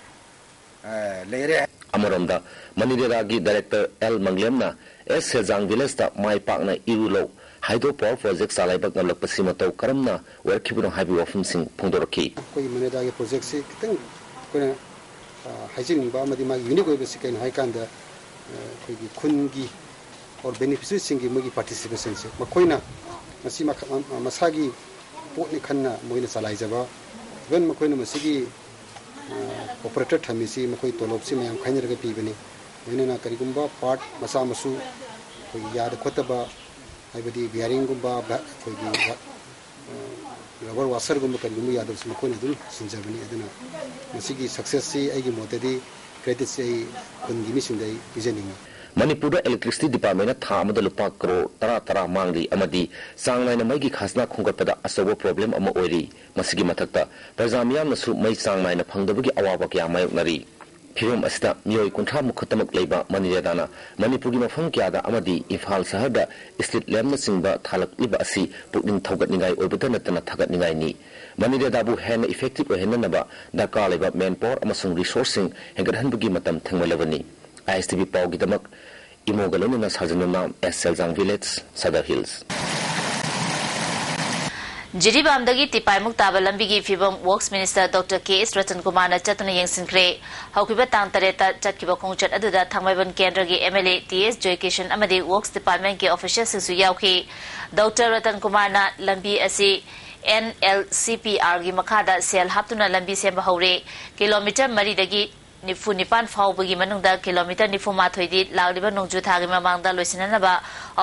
ꯑ, ꯂꯩꯔꯦ꯫ ꯑꯃꯔꯣꯝꯗ ꯃꯅꯤꯔꯦꯗꯥꯒꯤ director ꯑꯦꯜ ꯃꯪꯂꯦꯝꯅ ꯑꯦꯁ ꯁꯦꯖꯥꯡ Villageꯇ ꯃꯥꯏ ꯄꯥꯛꯅ ꯏꯔꯨ ꯂꯧ Hydel Power Project ꯆꯂꯥꯏꯕ ꯉꯝꯂꯛꯄꯁꯤ ꯃꯇꯧ ꯀꯔꯝꯅ ꯑꯣꯏꯔꯛꯈꯤꯕꯅꯣ ꯍꯥꯏꯕꯒꯤ ꯋꯥꯐꯝꯁꯤꯡ ꯐꯣꯡꯗꯣꯔꯛꯈꯤ꯫ ꯑꯩꯈꯣꯏꯒꯤ ꯃꯅꯤꯔꯦꯗꯥꯒꯤ projectꯁꯤ ꯈꯤꯇꯪ ꯑꯩꯈꯣꯏꯅ, ꯑ, ꯍꯥꯏꯖꯅꯤꯡꯕ ꯑꯃꯗꯤ ꯃꯥꯒꯤ unique ꯑꯣꯏꯕꯁꯤ ꯀꯩꯅꯣ ꯍꯥꯏꯀꯥꯟꯗ, ꯑ, ꯑꯩꯈꯣꯏꯒꯤ ꯈꯨꯟꯒꯤ or beneficiaryꯁꯤꯡꯒꯤ ꯃꯣꯏꯒꯤ participationꯁꯦ, ꯃꯈꯣꯏꯅ ꯃꯁꯤ ꯃꯈ-, ꯃ-, ꯃꯁꯥꯒꯤ ꯄꯣꯠꯅꯤ ꯈꯟꯅ ꯃꯣꯏꯅ ꯆꯂꯥꯏꯖꯕ, even ꯃꯈꯣꯏꯅ ꯃꯁꯤꯒꯤ, ꯑ, operator ꯊꯝꯃꯤꯁꯤ ꯃꯈꯣꯏ ꯇꯣꯂꯣꯞꯁꯤ ꯃꯌꯥꯝ ꯈꯥꯏꯅꯔꯒ ꯄꯤꯕꯅꯤ꯫ ꯂꯣꯏꯅꯅ ꯀꯔꯤꯒꯨꯝꯕ part ꯃꯆꯥ ꯃꯁꯨ ꯑꯩꯈꯣꯏꯒꯤ ꯌꯥꯗ ꯈꯣꯠꯇꯕ, ꯍꯥꯏꯕꯗꯤ bearingꯒꯨꯝꯕ, ꯕ-, ꯑꯩꯈꯣꯏꯒꯤ ꯋ-, ꯑ, rubber washerꯒꯨꯝꯕ ꯀꯔꯤꯒꯨꯝꯕ ꯌꯥꯗꯕꯁꯨ ꯃꯈꯣꯏꯅ ꯑꯗꯨꯝ ꯁꯤꯟꯖꯕꯅꯤ꯫ ꯑꯗꯨꯅ ꯃꯁꯤꯒꯤ successꯁꯤ ꯑꯩꯒꯤ ꯃꯣꯠꯇꯗꯤ creditꯁꯤ ꯑꯩ ꯈꯨꯟꯒꯤ ꯃꯤꯁꯤꯡꯗ ꯑꯩ ꯄꯤꯖꯅꯤꯡꯉꯤ꯫ ꯃꯅꯤꯄꯨꯔꯗ electricity departmentꯅ ꯊꯥ ꯑꯃꯗ ꯂꯨꯄꯥ ꯀꯔꯣꯔ ꯇꯔꯥ ꯇꯔꯥ ꯃꯥꯡꯂꯤ ꯑꯃꯗꯤ ꯆꯥꯡ ꯅꯥꯏꯅ ꯃꯩꯒꯤ ꯈꯥꯖꯅꯥ ꯈꯣꯝꯒꯠꯄꯗ ꯑꯆꯧꯕ problem ꯑꯃ ꯑꯣꯏꯔꯤ꯫ ꯃꯁꯤꯒꯤ ꯃꯊꯛꯇ ꯄ꯭ꯔꯖꯥ ꯃꯤꯌꯥꯝꯅꯁꯨ ꯃꯩ ꯆꯥꯡ ꯅꯥꯏꯅ ꯐꯪꯗꯕꯒꯤ ꯑꯋꯥꯕ ꯀꯌꯥ ꯃꯥꯌꯣꯛꯅꯔꯤ꯫ ꯐꯤꯕꯝ ꯑꯁꯤꯗ ꯃꯤꯑꯣꯏ ꯀꯨꯟꯊ꯭ꯔꯥ ꯃꯨꯛ ꯈꯛꯇꯃꯛ ꯂꯩꯕ ꯃꯅꯤꯔꯦꯗꯥꯅ ꯃꯅꯤꯄꯨꯔꯒꯤ ꯃꯐꯝ ꯀꯌꯥꯗ ꯑꯃꯗꯤ ꯏꯝꯐꯥꯜ ꯁꯍꯔꯗ street lampꯅꯆꯤꯡꯕ ꯊꯥꯜꯂꯛꯂꯤꯕ ꯑꯁꯤ ꯄꯨꯛꯅꯤꯡ ꯊꯧꯒꯠꯅꯤꯡꯉꯥꯏ ꯑꯣꯏꯕꯇ ꯅꯠꯇꯅ ꯊꯥꯒꯠꯅꯤꯡꯉꯥꯏꯅꯤ꯫ ꯃꯅꯤꯔꯦꯗꯥꯕꯨ ꯍꯦꯟꯅ effective ꯑꯣꯏꯍꯟꯅꯅꯕ ꯗꯔꯀꯥꯔ ꯂꯩꯕ manpower ꯑꯃꯁꯨꯡ resourceꯁꯤꯡ ꯍꯦꯟꯒꯠꯍꯟꯕꯒꯤ ꯃꯇꯝ ꯊꯦꯡꯃꯜꯂꯕꯅꯤ꯫ ISTV ꯄꯥꯎꯒꯤꯗꯃꯛ ꯏꯃꯣꯒ ꯂꯣꯏꯅꯅ ꯁꯥꯖꯟꯅꯅ ꯑꯦꯁ ꯁꯦꯜꯖꯥꯡ village, Sadar Hills꯫ ꯖꯤꯔꯤꯕꯥꯝꯗꯒꯤ ꯇꯤꯄꯥꯏꯃꯨꯛ ꯇꯥꯕ ꯂꯝꯕꯤꯒꯤ ꯐꯤꯕꯝ Works Minister Doctor ꯀꯦ ꯑꯦꯁ ꯔꯇꯟ ꯀꯨꯃꯥꯔꯅ ꯆꯠꯇꯨꯅ ꯌꯦꯡꯁꯤꯟꯈ꯭ꯔꯦ꯫ ꯍꯧꯈꯤꯕ ꯇꯥꯡ ꯇꯔꯦꯠꯇ ꯆꯠꯈꯤꯕ ꯈꯣꯡꯆꯠ ꯑꯗꯨꯗ ꯊꯥꯡꯃꯩꯕꯟ ꯀꯦꯟꯗ꯭ꯔꯒꯤ MLA ꯇꯤ ꯑꯦꯁ ꯖꯣꯏꯀꯤꯁꯟ ꯑꯃꯗꯤ Works Departmentꯀꯤ officialꯁꯤꯡꯁꯨ ꯌꯥꯎꯈꯤ꯫ Doctor ꯔꯇꯟ ꯀꯨꯃꯥꯔꯅ ꯂꯝꯕꯤ ꯑꯁꯤ NLCPRꯒꯤ ꯃꯈꯥꯗ ꯁꯦꯜ ꯍꯥꯞꯇꯨꯅ ꯂꯝꯕꯤ ꯁꯦꯝꯕ ꯍꯧꯔꯦ꯫ ꯀꯤꯂꯣꯃꯤꯇꯔ ꯃꯔꯤꯗꯒꯤ ꯅꯤꯐꯨ ꯅꯤꯄꯥꯟ ꯐꯥꯎꯕꯒꯤ ꯃꯅꯨꯡꯗ ꯀꯤꯂꯣꯃꯤꯇꯔ ꯅꯤꯐꯨ ꯃꯥꯊꯣꯏꯗꯤ ꯂꯥꯛꯂꯤꯕ ꯅꯣꯡꯖꯨ ꯊꯥꯒꯤ ꯃꯃꯥꯡꯗ ꯂꯣꯏꯁꯤꯟꯅꯅꯕ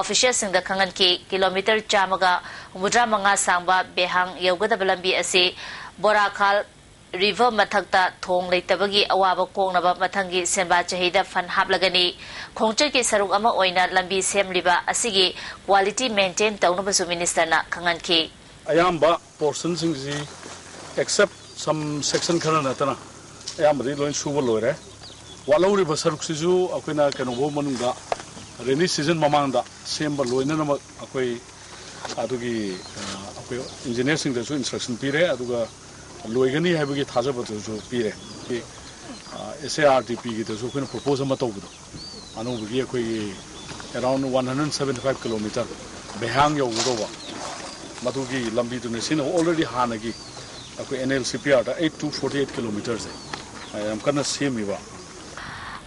officialꯁꯤꯡꯗ ꯈꯪꯍꯟꯈꯤ꯫ ꯀꯤꯂꯣꯃꯤꯇꯔ ꯆꯥꯝꯃꯒ ꯍꯨꯝꯐꯨꯇꯔꯥ ꯃꯉꯥ ꯁꯥꯡꯕ ꯕꯦꯍꯥꯡ ꯌꯧꯒꯗꯕ ꯂꯝꯕꯤ ꯑꯁꯤ ꯕꯣꯔꯥꯈꯥꯜ river ꯃꯊꯛꯇ ꯊꯣꯡ ꯂꯩꯇꯕꯒꯤ ꯑꯋꯥꯕ ꯀꯣꯛꯅꯕ ꯃꯊꯪꯒꯤ ꯁꯦꯟꯕꯥ ꯆꯍꯤꯗ fund ꯍꯥꯞꯂꯒꯅꯤ꯫ ꯈꯣꯡꯆꯠꯀꯤ ꯁꯔꯨꯛ ꯑꯃ ꯑꯣꯏꯅ ꯂꯝꯕꯤ ꯁꯦꯝꯂꯤꯕ ꯑꯁꯤꯒꯤ quality maintain ꯇꯧꯅꯕꯁꯨ ministerꯅ ꯈꯪꯍꯟꯈꯤ꯫ ꯑꯌꯥꯝꯕ portionꯁꯤꯡꯁꯤ except some section ꯈꯔ ꯅꯠꯇꯅ ꯑꯌꯥꯝꯕꯗꯤ ꯂꯣꯏ ꯁꯨꯕ ꯂꯣꯏꯔꯦ꯫ ꯋꯥꯠꯍꯧꯔꯤꯕ ꯁꯔꯨꯛꯁꯤꯁꯨ ꯑꯩꯈꯣꯏꯅ ꯀꯩꯅꯣꯐꯥꯎ ꯃꯅꯨꯡꯗ, rainy season ꯃꯃꯥꯡꯗ ꯁꯦꯝꯕ ꯂꯣꯏꯅꯅꯕ ꯑꯩꯈꯣꯏ ꯑꯗꯨꯒꯤ, ꯑ, ꯑꯩꯈꯣꯏ engineerꯁꯤꯡꯗꯁꯨ instruction ꯄꯤꯔꯦ, ꯑꯗꯨꯒ ꯂꯣꯏꯒꯅꯤ ꯍꯥꯏꯕꯒꯤ ꯊꯥꯖꯕꯗꯨꯁꯨ ꯄꯤꯔꯦ꯫ ꯑ, SARDPꯒꯤꯗꯁꯨ ꯑꯩꯈꯣꯏꯅ propose ꯑꯃ ꯇꯧꯕꯗꯣ, ꯑꯅꯧꯕꯒꯤ ꯑꯩꯈꯣꯏꯒꯤ around one hundred seventy five kilometer ꯕꯦꯍꯥꯡ ꯌꯧꯒꯗꯧꯕ, ꯃꯗꯨꯒꯤ ꯂꯝꯕꯤꯗꯨꯅ ꯁꯤꯅ already ꯍꯥꯟꯅꯒꯤ ꯑꯩꯈꯣꯏ NLCPRꯗ eight to forty eight kilometerꯁꯦ, ꯑ, ꯌꯥꯝ ꯀꯟꯅ ꯁꯦꯝꯃꯤꯕ꯫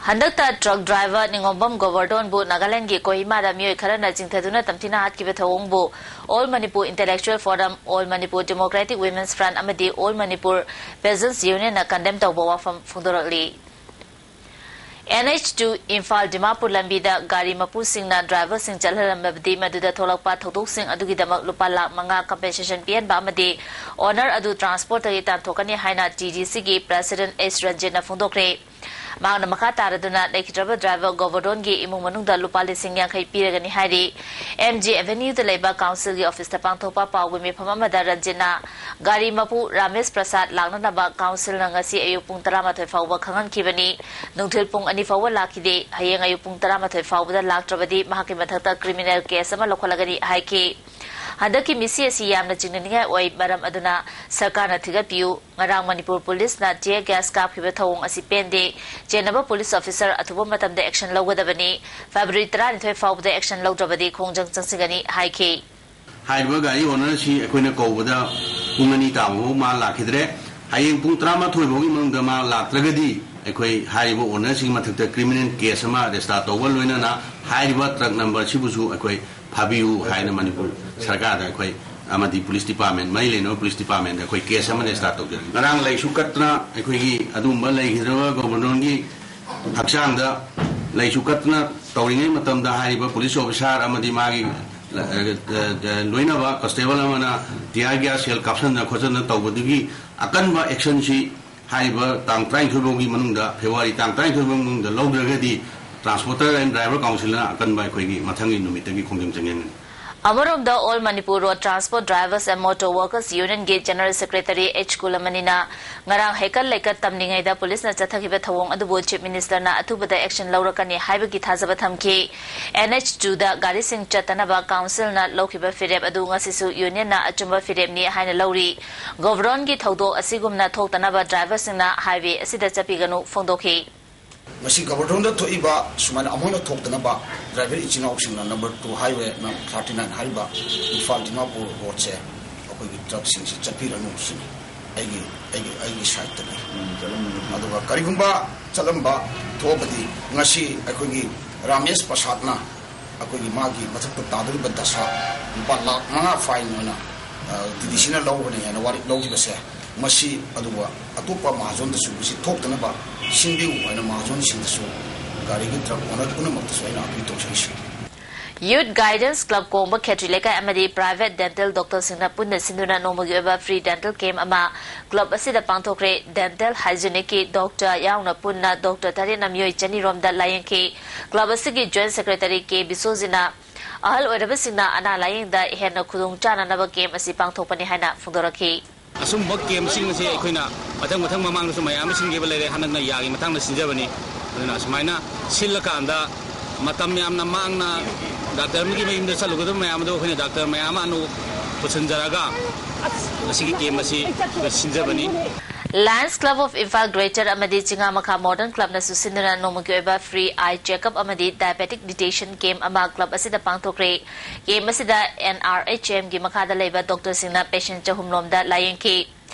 ꯍꯟꯗꯛꯇ truck driver ꯅꯤꯉꯣꯝꯕꯝ ꯒꯣꯕꯔꯗꯣꯟꯕꯨ ꯅꯥꯒꯥꯂꯦꯟꯗꯒꯤ ꯀꯣꯍꯤꯃꯥꯗ ꯃꯤꯑꯣꯏ ꯈꯔꯅ ꯆꯤꯡꯊꯗꯨꯅ ꯇꯝꯊꯤꯅ ꯍꯥꯠꯈꯤꯕ ꯊꯧꯑꯣꯡꯕꯨ All Manipur Intellectual Forum, All Manipur Democratic Women's Front ꯑꯃꯗꯤ All Manipur Peasants Unionꯅ condemn ꯇꯧꯕ ꯋꯥꯐꯝ ꯐꯣꯡꯗꯣꯔꯛꯂꯤ꯫ NH two ꯏꯝꯐꯥꯜ ꯗꯤꯃꯥꯄꯨꯔ ꯂꯝꯕꯤꯗ ꯒꯥꯔꯤ ꯃꯄꯨꯁꯤꯡꯅ driverꯁꯤꯡ ꯆꯠꯍꯜꯂꯝꯕꯗꯤ ꯃꯗꯨꯗ ꯊꯣꯛꯂꯛꯄ ꯊꯧꯗꯣꯛꯁꯤꯡ ꯑꯗꯨꯒꯤꯗꯃꯛ ꯂꯨꯄꯥ ꯂꯥꯈ ꯃꯉꯥ compensation ꯄꯤꯍꯟꯕ ꯑꯃꯗꯤ owner ꯑꯗꯨ transportꯇꯒꯤ ꯇꯥꯟꯊꯣꯛꯀꯅꯤ ꯍꯥꯏꯅ TDCꯒꯤ president H ꯔꯟꯖꯤꯠꯅ ꯐꯣꯡꯗꯣꯛꯈ꯭ꯔꯦ꯫ ꯃꯍꯥꯛꯅ ꯃꯈꯥ ꯇꯥꯔꯗꯨꯅ ꯂꯩꯈꯤꯗ꯭ꯔꯕ ꯗ꯭ꯔꯥꯏꯚꯔ ꯒꯣꯕꯔꯗꯣꯟꯒꯤ ꯏꯃꯨꯡ ꯃꯅꯨꯡꯗ ꯂꯨꯄꯥ ꯂꯤꯁꯤꯡ ꯌꯥꯡꯈꯩ ꯄꯤꯔꯒꯅꯤ ꯍꯥꯏꯔꯤ꯫ ꯑꯦꯝ ꯖꯤ ꯑꯦꯚꯦꯅ꯭ꯌꯨꯗ ꯂꯩꯕ ꯀꯥꯎꯟꯁꯤꯜꯒꯤ ꯑꯣꯐꯤꯁꯇ ꯄꯥꯡꯊꯣꯛꯄ ꯄꯥꯎꯒꯤ ꯃꯤꯐꯝ ꯑꯃꯗ ꯔꯟꯖꯤꯠꯅ ꯒꯥꯔꯤ ꯃꯄꯨ ꯔꯥꯃꯦꯁ ꯄ꯭ꯔꯁꯥꯗ ꯂꯥꯛꯅꯅꯕ ꯀꯥꯎꯟꯁꯤꯜꯅ ꯉꯁꯤ ꯑꯌꯨꯛ ꯄꯨꯡ ꯇꯔꯥꯃꯥꯊꯣꯏ ꯐꯥꯎꯕ ꯈꯪꯍꯟꯈꯤꯕꯅꯤ꯫ ꯅꯨꯡꯊꯤꯜ ꯄꯨꯡ ꯑꯅꯤ ꯐꯥꯎꯕ ꯂꯥꯛꯈꯤꯗꯦ꯫ ꯍꯌꯦꯡ ꯑꯌꯨꯛ ꯄꯨꯡ ꯇꯔꯥꯃꯥꯊꯣꯏ ꯐꯥꯎꯕꯗ ꯂꯥꯛꯇ꯭ꯔꯕꯗꯤ ꯃꯍꯥꯛꯀꯤ ꯃꯊꯛꯇ ꯀ꯭ꯔꯤꯃꯤꯅꯦꯜ ꯀꯦꯁ ꯑꯃ ꯂꯧꯈꯠꯂꯒꯅꯤ ꯍꯥꯏꯈꯤ꯫ ꯍꯟꯗꯛꯀꯤ ꯃꯤꯁꯤ ꯑꯁꯤ ꯌꯥꯝꯅ ꯆꯤꯡꯅꯅꯤꯡꯉꯥꯏ ꯑꯣꯏ, ꯃꯔꯝ ꯑꯗꯨꯅ ꯁꯔꯀꯥꯔꯅ ꯊꯤꯒꯠꯄꯤꯌꯨ꯫ ꯉꯔꯥꯡ ꯃꯅꯤꯄꯨꯔ ꯄꯨꯂꯤꯁꯅ tear gas ꯀꯥꯞꯈꯤꯕ ꯊꯧꯑꯣꯡ ꯑꯁꯤ ꯄꯦꯟꯗꯦ꯫ ꯆꯦꯟꯅꯕ ꯄꯨꯂꯤꯁ ꯑꯣꯐꯤꯁꯥꯔ ꯑꯊꯨꯕ ꯃꯇꯝꯗ action ꯂꯧꯒꯗꯕꯅꯤ꯫ ꯐꯦꯕ꯭ꯔꯨꯋꯥꯔꯤ ꯇꯔꯥꯅꯤꯊꯣꯏ ꯐꯥꯎꯕꯗ action ꯂꯧꯗ꯭ꯔꯕꯗꯤ ꯈꯣꯡꯖꯪ ꯆꯪꯁꯤꯟꯒꯅꯤ ꯍꯥꯏꯈꯤ꯫ ꯍꯥꯏꯔꯤꯕ ꯒꯥꯔꯤ ꯑꯣꯅꯔꯁꯤ ꯑꯩꯈꯣꯏꯅ ꯀꯧꯕꯗ ꯄꯨꯡ ꯑꯅꯤ ꯇꯥꯕꯐꯥꯎ ꯃꯥ ꯂꯥꯛꯈꯤꯗ꯭ꯔꯦ꯫ ꯍꯌꯦꯡ ꯄꯨꯡ ꯇꯔꯥꯃꯥꯊꯣꯏ ꯐꯥꯎꯒꯤ ꯃꯅꯨꯡꯗ ꯃꯥ ꯂꯥꯛꯇ꯭ꯔꯒꯗꯤ ꯑꯩꯈꯣꯏ ꯍꯥꯏꯔꯤꯕ ꯑꯣꯅꯔꯁꯤꯒꯤ ꯃꯊꯛꯇ ꯀ꯭ꯔꯤꯃꯤꯅꯦꯜ ꯀꯦꯁ ꯑꯃ ꯔꯦꯖꯤꯁꯇꯥꯔ ꯇꯧꯕ ꯂꯣꯏꯅꯅ ꯍꯥꯏꯔꯤꯕ ꯇ꯭ꯔꯛ ꯅꯝꯕꯔꯁꯤꯕꯨꯁꯨ ꯑꯩꯈꯣꯏ ꯐꯥꯕꯤꯌꯨ ꯍꯥꯏꯅ ꯃꯅꯤꯄꯨꯔ ꯁꯔꯀꯥꯔꯗ ꯑꯩꯈꯣꯏ ꯑꯃꯗꯤ ꯄꯨꯂꯤꯁ ꯗꯤꯄꯥꯔꯠꯃꯦꯟ, ꯃꯔꯤ ꯂꯩꯅꯕ ꯄꯨꯂꯤꯁ ꯗꯤꯄꯥꯔꯠꯃꯦꯟꯗ ꯑꯩꯈꯣꯏ ꯀꯦꯁ ꯑꯃ ꯔꯦꯖꯤꯁꯇꯥꯔ ꯇꯧꯖꯔꯤ꯫ ꯉꯔꯥꯡ ꯂꯩꯁꯨ ꯀꯠꯇꯅ ꯑꯩꯈꯣꯏꯒꯤ ꯑꯗꯨꯒꯨꯝꯕ ꯂꯩꯈꯤꯗ꯭ꯔꯕ ꯒꯣꯕꯔꯗꯣꯟꯒꯤ ꯍꯛꯆꯥꯡꯗ ꯂꯩꯁꯨ ꯀꯠꯇꯅ ꯇꯧꯔꯤꯉꯩ ꯃꯇꯝꯗ ꯍꯥꯏꯔꯤꯕ ꯄꯨꯂꯤꯁ ꯑꯣꯐꯤꯁꯥꯔ ꯑꯃꯗꯤ ꯃꯥꯒꯤ, ꯑ, ꯑ, ꯑ, ꯂꯣꯏꯅꯕ ꯀꯟꯁꯇꯦꯕꯜ ꯑꯃꯅ tear gas shell ꯀꯥꯞꯁꯟꯗꯅ ꯈꯣꯠꯆꯟꯗꯅ ꯇꯧꯕꯗꯨꯒꯤ ꯑꯀꯟꯕ actionꯁꯤ ꯍꯥꯏꯔꯤꯕ ꯇꯥꯡ ꯇꯔꯥꯅꯤꯊꯣꯏ ꯐꯥꯎꯒꯤ ꯃꯅꯨꯡꯗ, ꯐꯦꯕ꯭ꯔꯨꯋꯥꯔꯤ ꯇꯥꯡ ꯇꯔꯥꯅꯤꯊꯣꯏ ꯐꯥꯎꯒꯤ ꯃꯅꯨꯡꯗ ꯂꯧꯗ꯭ꯔꯒꯗꯤ transporter and driver councilꯅ ꯑꯀꯟꯕ ꯑꯩꯈꯣꯏꯒꯤ ꯃꯊꯪꯒꯤ ꯅꯨꯃꯤꯠꯇꯒꯤ ꯈꯣꯡꯖꯪ ꯆꯪꯁꯤꯟꯒꯅꯤ꯫ ꯑꯃꯔꯣꯝꯗ All Manipur Road Transport Drivers and Motor Workers Unionꯒꯤ General Secretary H ꯀꯨꯂꯃꯅꯤꯅ ꯉꯔꯥꯡ ꯍꯩꯀꯠ ꯂꯩꯀꯠ ꯇꯝꯂꯤꯉꯩꯗ ꯄꯨꯂꯤꯁꯅ ꯆꯠꯊꯈꯤꯕ ꯊꯧꯑꯣꯡ ꯑꯗꯨꯕꯨ Chief Ministerꯅ ꯑꯊꯨꯕꯗ action ꯂꯧꯔꯛꯀꯅꯤ ꯍꯥꯏꯕꯒꯤ ꯊꯥꯖꯕ ꯊꯝꯈꯤ꯫ NH twoꯗ ꯒꯥꯔꯤꯁꯤꯡ ꯆꯠꯇꯅꯕ councilꯅ ꯂꯧꯈꯤꯕ ꯐꯤꯔꯦꯞ ꯑꯗꯨ ꯉꯁꯤꯁꯨ unionꯅ ꯑꯆꯨꯝꯕ ꯐꯤꯔꯦꯞꯅꯤ ꯍꯥꯏꯅ ꯂꯧꯔꯤ꯫ ꯒꯣꯕꯔꯗꯣꯟꯒꯤ ꯊꯧꯗꯣꯛ ꯑꯁꯤꯒꯨꯝꯅ ꯊꯣꯛꯇꯅꯕ driverꯁꯤꯡꯅ highway ꯑꯁꯤꯗ ꯆꯠꯄꯤꯒꯅꯨ ꯐꯣꯡꯗꯣꯛꯈꯤ꯫ ꯃꯁꯤ ꯒꯣꯕꯔꯗꯣꯟꯗ ꯊꯣꯛꯏꯕ ꯁꯨꯃꯥꯏꯅ ꯑꯃꯨꯛ ꯍꯟꯅ ꯊꯣꯛꯇꯅꯕ driver ꯏꯆꯤꯟ ꯏꯅꯥꯎꯁꯤꯡꯅ number two highway number thirty nine ꯍꯥꯏꯔꯤꯕ ꯏꯝꯐꯥꯜ ꯗꯤꯃꯥꯄꯨꯔ roadꯁꯦ ꯑꯩꯈꯣꯏꯒꯤ ꯇ꯭ꯔꯛꯁꯤꯡꯁꯤ ꯆꯠꯄꯤꯔꯅꯨ ꯁꯤꯅꯤ ꯑꯩꯒꯤ, ꯑꯩꯒꯤ, ꯑꯩꯒꯤ sideꯇꯒꯤ꯫ ꯎꯝ, ꯆꯠꯂꯝꯃꯅꯤ꯫ ꯑꯗꯨꯒ ꯀꯔꯤꯒꯨꯝꯕ ꯆꯠꯂꯝꯕ ꯊꯣꯛꯑꯕꯗꯤ ꯉꯁꯤ ꯑꯩꯈꯣꯏꯒꯤ ꯔꯥꯃꯦꯁ ꯄ꯭ꯔꯁꯥꯗꯅ ꯑꯩꯈꯣꯏꯒꯤ ꯃꯥꯒꯤ ꯃꯊꯛꯇ ꯇꯥꯗꯧꯔꯤꯕ ꯗꯁꯥ ꯂꯨꯄꯥ ꯂꯥꯈ ꯃꯉꯥ fine ꯑꯣꯏꯅ, ꯑ, ꯗꯤ ꯗꯤ ꯁꯤꯅ ꯂꯧꯒꯅꯤ ꯍꯥꯏꯅ ꯋꯥꯔꯦꯞ ꯂꯧꯈꯤꯕꯁꯦ, ꯃꯁꯤ ꯑꯗꯨꯒ ꯑꯇꯣꯞꯄ ꯃꯍꯥꯖꯣꯟꯗꯁꯨ ꯃꯁꯤ ꯊꯣꯛꯇꯅꯕ ꯁꯤꯟꯕꯤꯌꯨ ꯍꯥꯏꯅ ꯃꯍꯥꯖꯣꯟꯁꯤꯡꯗꯁꯨ, ꯒꯥꯔꯤꯒꯤ ꯇ꯭ꯔꯛ owner ꯄꯨꯝꯅꯃꯛꯇꯁꯨ ꯑꯩꯅ appeal ꯇꯧꯖꯔꯤꯁꯤ꯫ Youth Guidance Club ꯀꯣꯡꯕ ꯈꯦꯇ꯭ꯔꯤ ꯂꯩꯀꯥꯏ ꯑꯃꯗꯤ private dental doctorꯁꯤꯡꯅ ꯄꯨꯟꯅ ꯁꯤꯟꯗꯨꯅ ꯅꯣꯡꯃꯒꯤ ꯑꯣꯏꯕ free dental camp ꯑꯃ club ꯑꯁꯤꯗ ꯄꯥꯡꯊꯣꯛꯈ꯭ꯔꯦ꯫ Dental hygienicꯀꯤ doctor ꯌꯥꯎꯅ ꯄꯨꯟꯅ doctor ꯇꯔꯦꯠꯅ ꯃꯤꯑꯣꯏ ꯆꯅꯤ ꯔꯣꯝꯗ ꯂꯥꯌꯦꯡꯈꯤ꯫ Club ꯑꯁꯤꯒꯤ joint secretary ꯀꯦ ꯕꯤꯁꯣꯖꯤꯠꯅ ꯑꯍꯜ ꯑꯣꯏꯔꯕꯁꯤꯡꯅ ꯑꯅꯥ ꯂꯥꯌꯦꯡꯗ ꯍꯦꯟꯅ ꯈꯨꯗꯣꯡ ꯆꯥꯅꯅꯕ camp ꯑꯁꯤ ꯄꯥꯡꯊꯣꯛꯄꯅꯤ ꯍꯥꯏꯅ ꯐꯣꯡꯗꯣꯔꯛꯈꯤ꯫ ꯑꯁꯨꯝꯕ campꯁꯤꯡ ꯑꯁꯤ ꯑꯩꯈꯣꯏꯅ ꯃꯊꯪ ꯃꯊꯪ ꯃꯃꯥꯡꯗꯁꯨ ꯃꯌꯥꯝ ꯑꯃ ꯁꯤꯟꯈꯤꯕ ꯂꯩꯔꯦ, ꯍꯟꯗꯛꯅ ꯌꯥꯒꯤ ꯃꯇꯥꯡꯗ ꯁꯤꯟꯖꯕꯅꯤ꯫ ꯑꯗꯨꯅ ꯑꯁꯨꯃꯥꯏꯅ ꯁꯤꯜꯂꯀꯥꯟꯗ ꯃꯇꯝ ꯌꯥꯝꯅ ꯃꯥꯡꯅ doctor ꯑꯃꯒꯤ ꯃꯌꯨꯝꯗ ꯆꯠꯂꯨꯒꯗꯕ ꯃꯌꯥꯝ ꯑꯗꯨ ꯑꯩꯈꯣꯏꯅ doctor ꯃꯌꯥꯝ ꯑꯃ ꯑꯅꯧꯕ ꯄꯨꯁꯤꯟꯖꯔꯒ ꯃꯁꯤꯒꯤ camp ꯑꯁꯤ ꯑꯩꯈꯣꯏ ꯁꯤꯟꯖꯕꯅꯤ꯫ Lions Club of Imphal Greater ꯑꯃꯗꯤ ꯆꯤꯉꯥꯃꯈꯥ Modern Clubꯅꯁꯨ ꯁꯤꯟꯗꯨꯅ ꯅꯣꯡꯃꯒꯤ ꯑꯣꯏꯕ free eye checkup ꯑꯃꯗꯤ diabetic detection camp ꯑꯃ club ꯑꯁꯤꯗ ꯄꯥꯡꯊꯣꯛꯈ꯭ꯔꯦ꯫ Camp ꯑꯁꯤꯗ N R H Mꯒꯤ ꯃꯈꯥꯗ ꯂꯩꯕ doctorꯁꯤꯡꯅ patient ꯆꯍꯨꯝ ꯂꯣꯝꯗ ꯂꯥꯌꯦꯡꯈꯤ꯫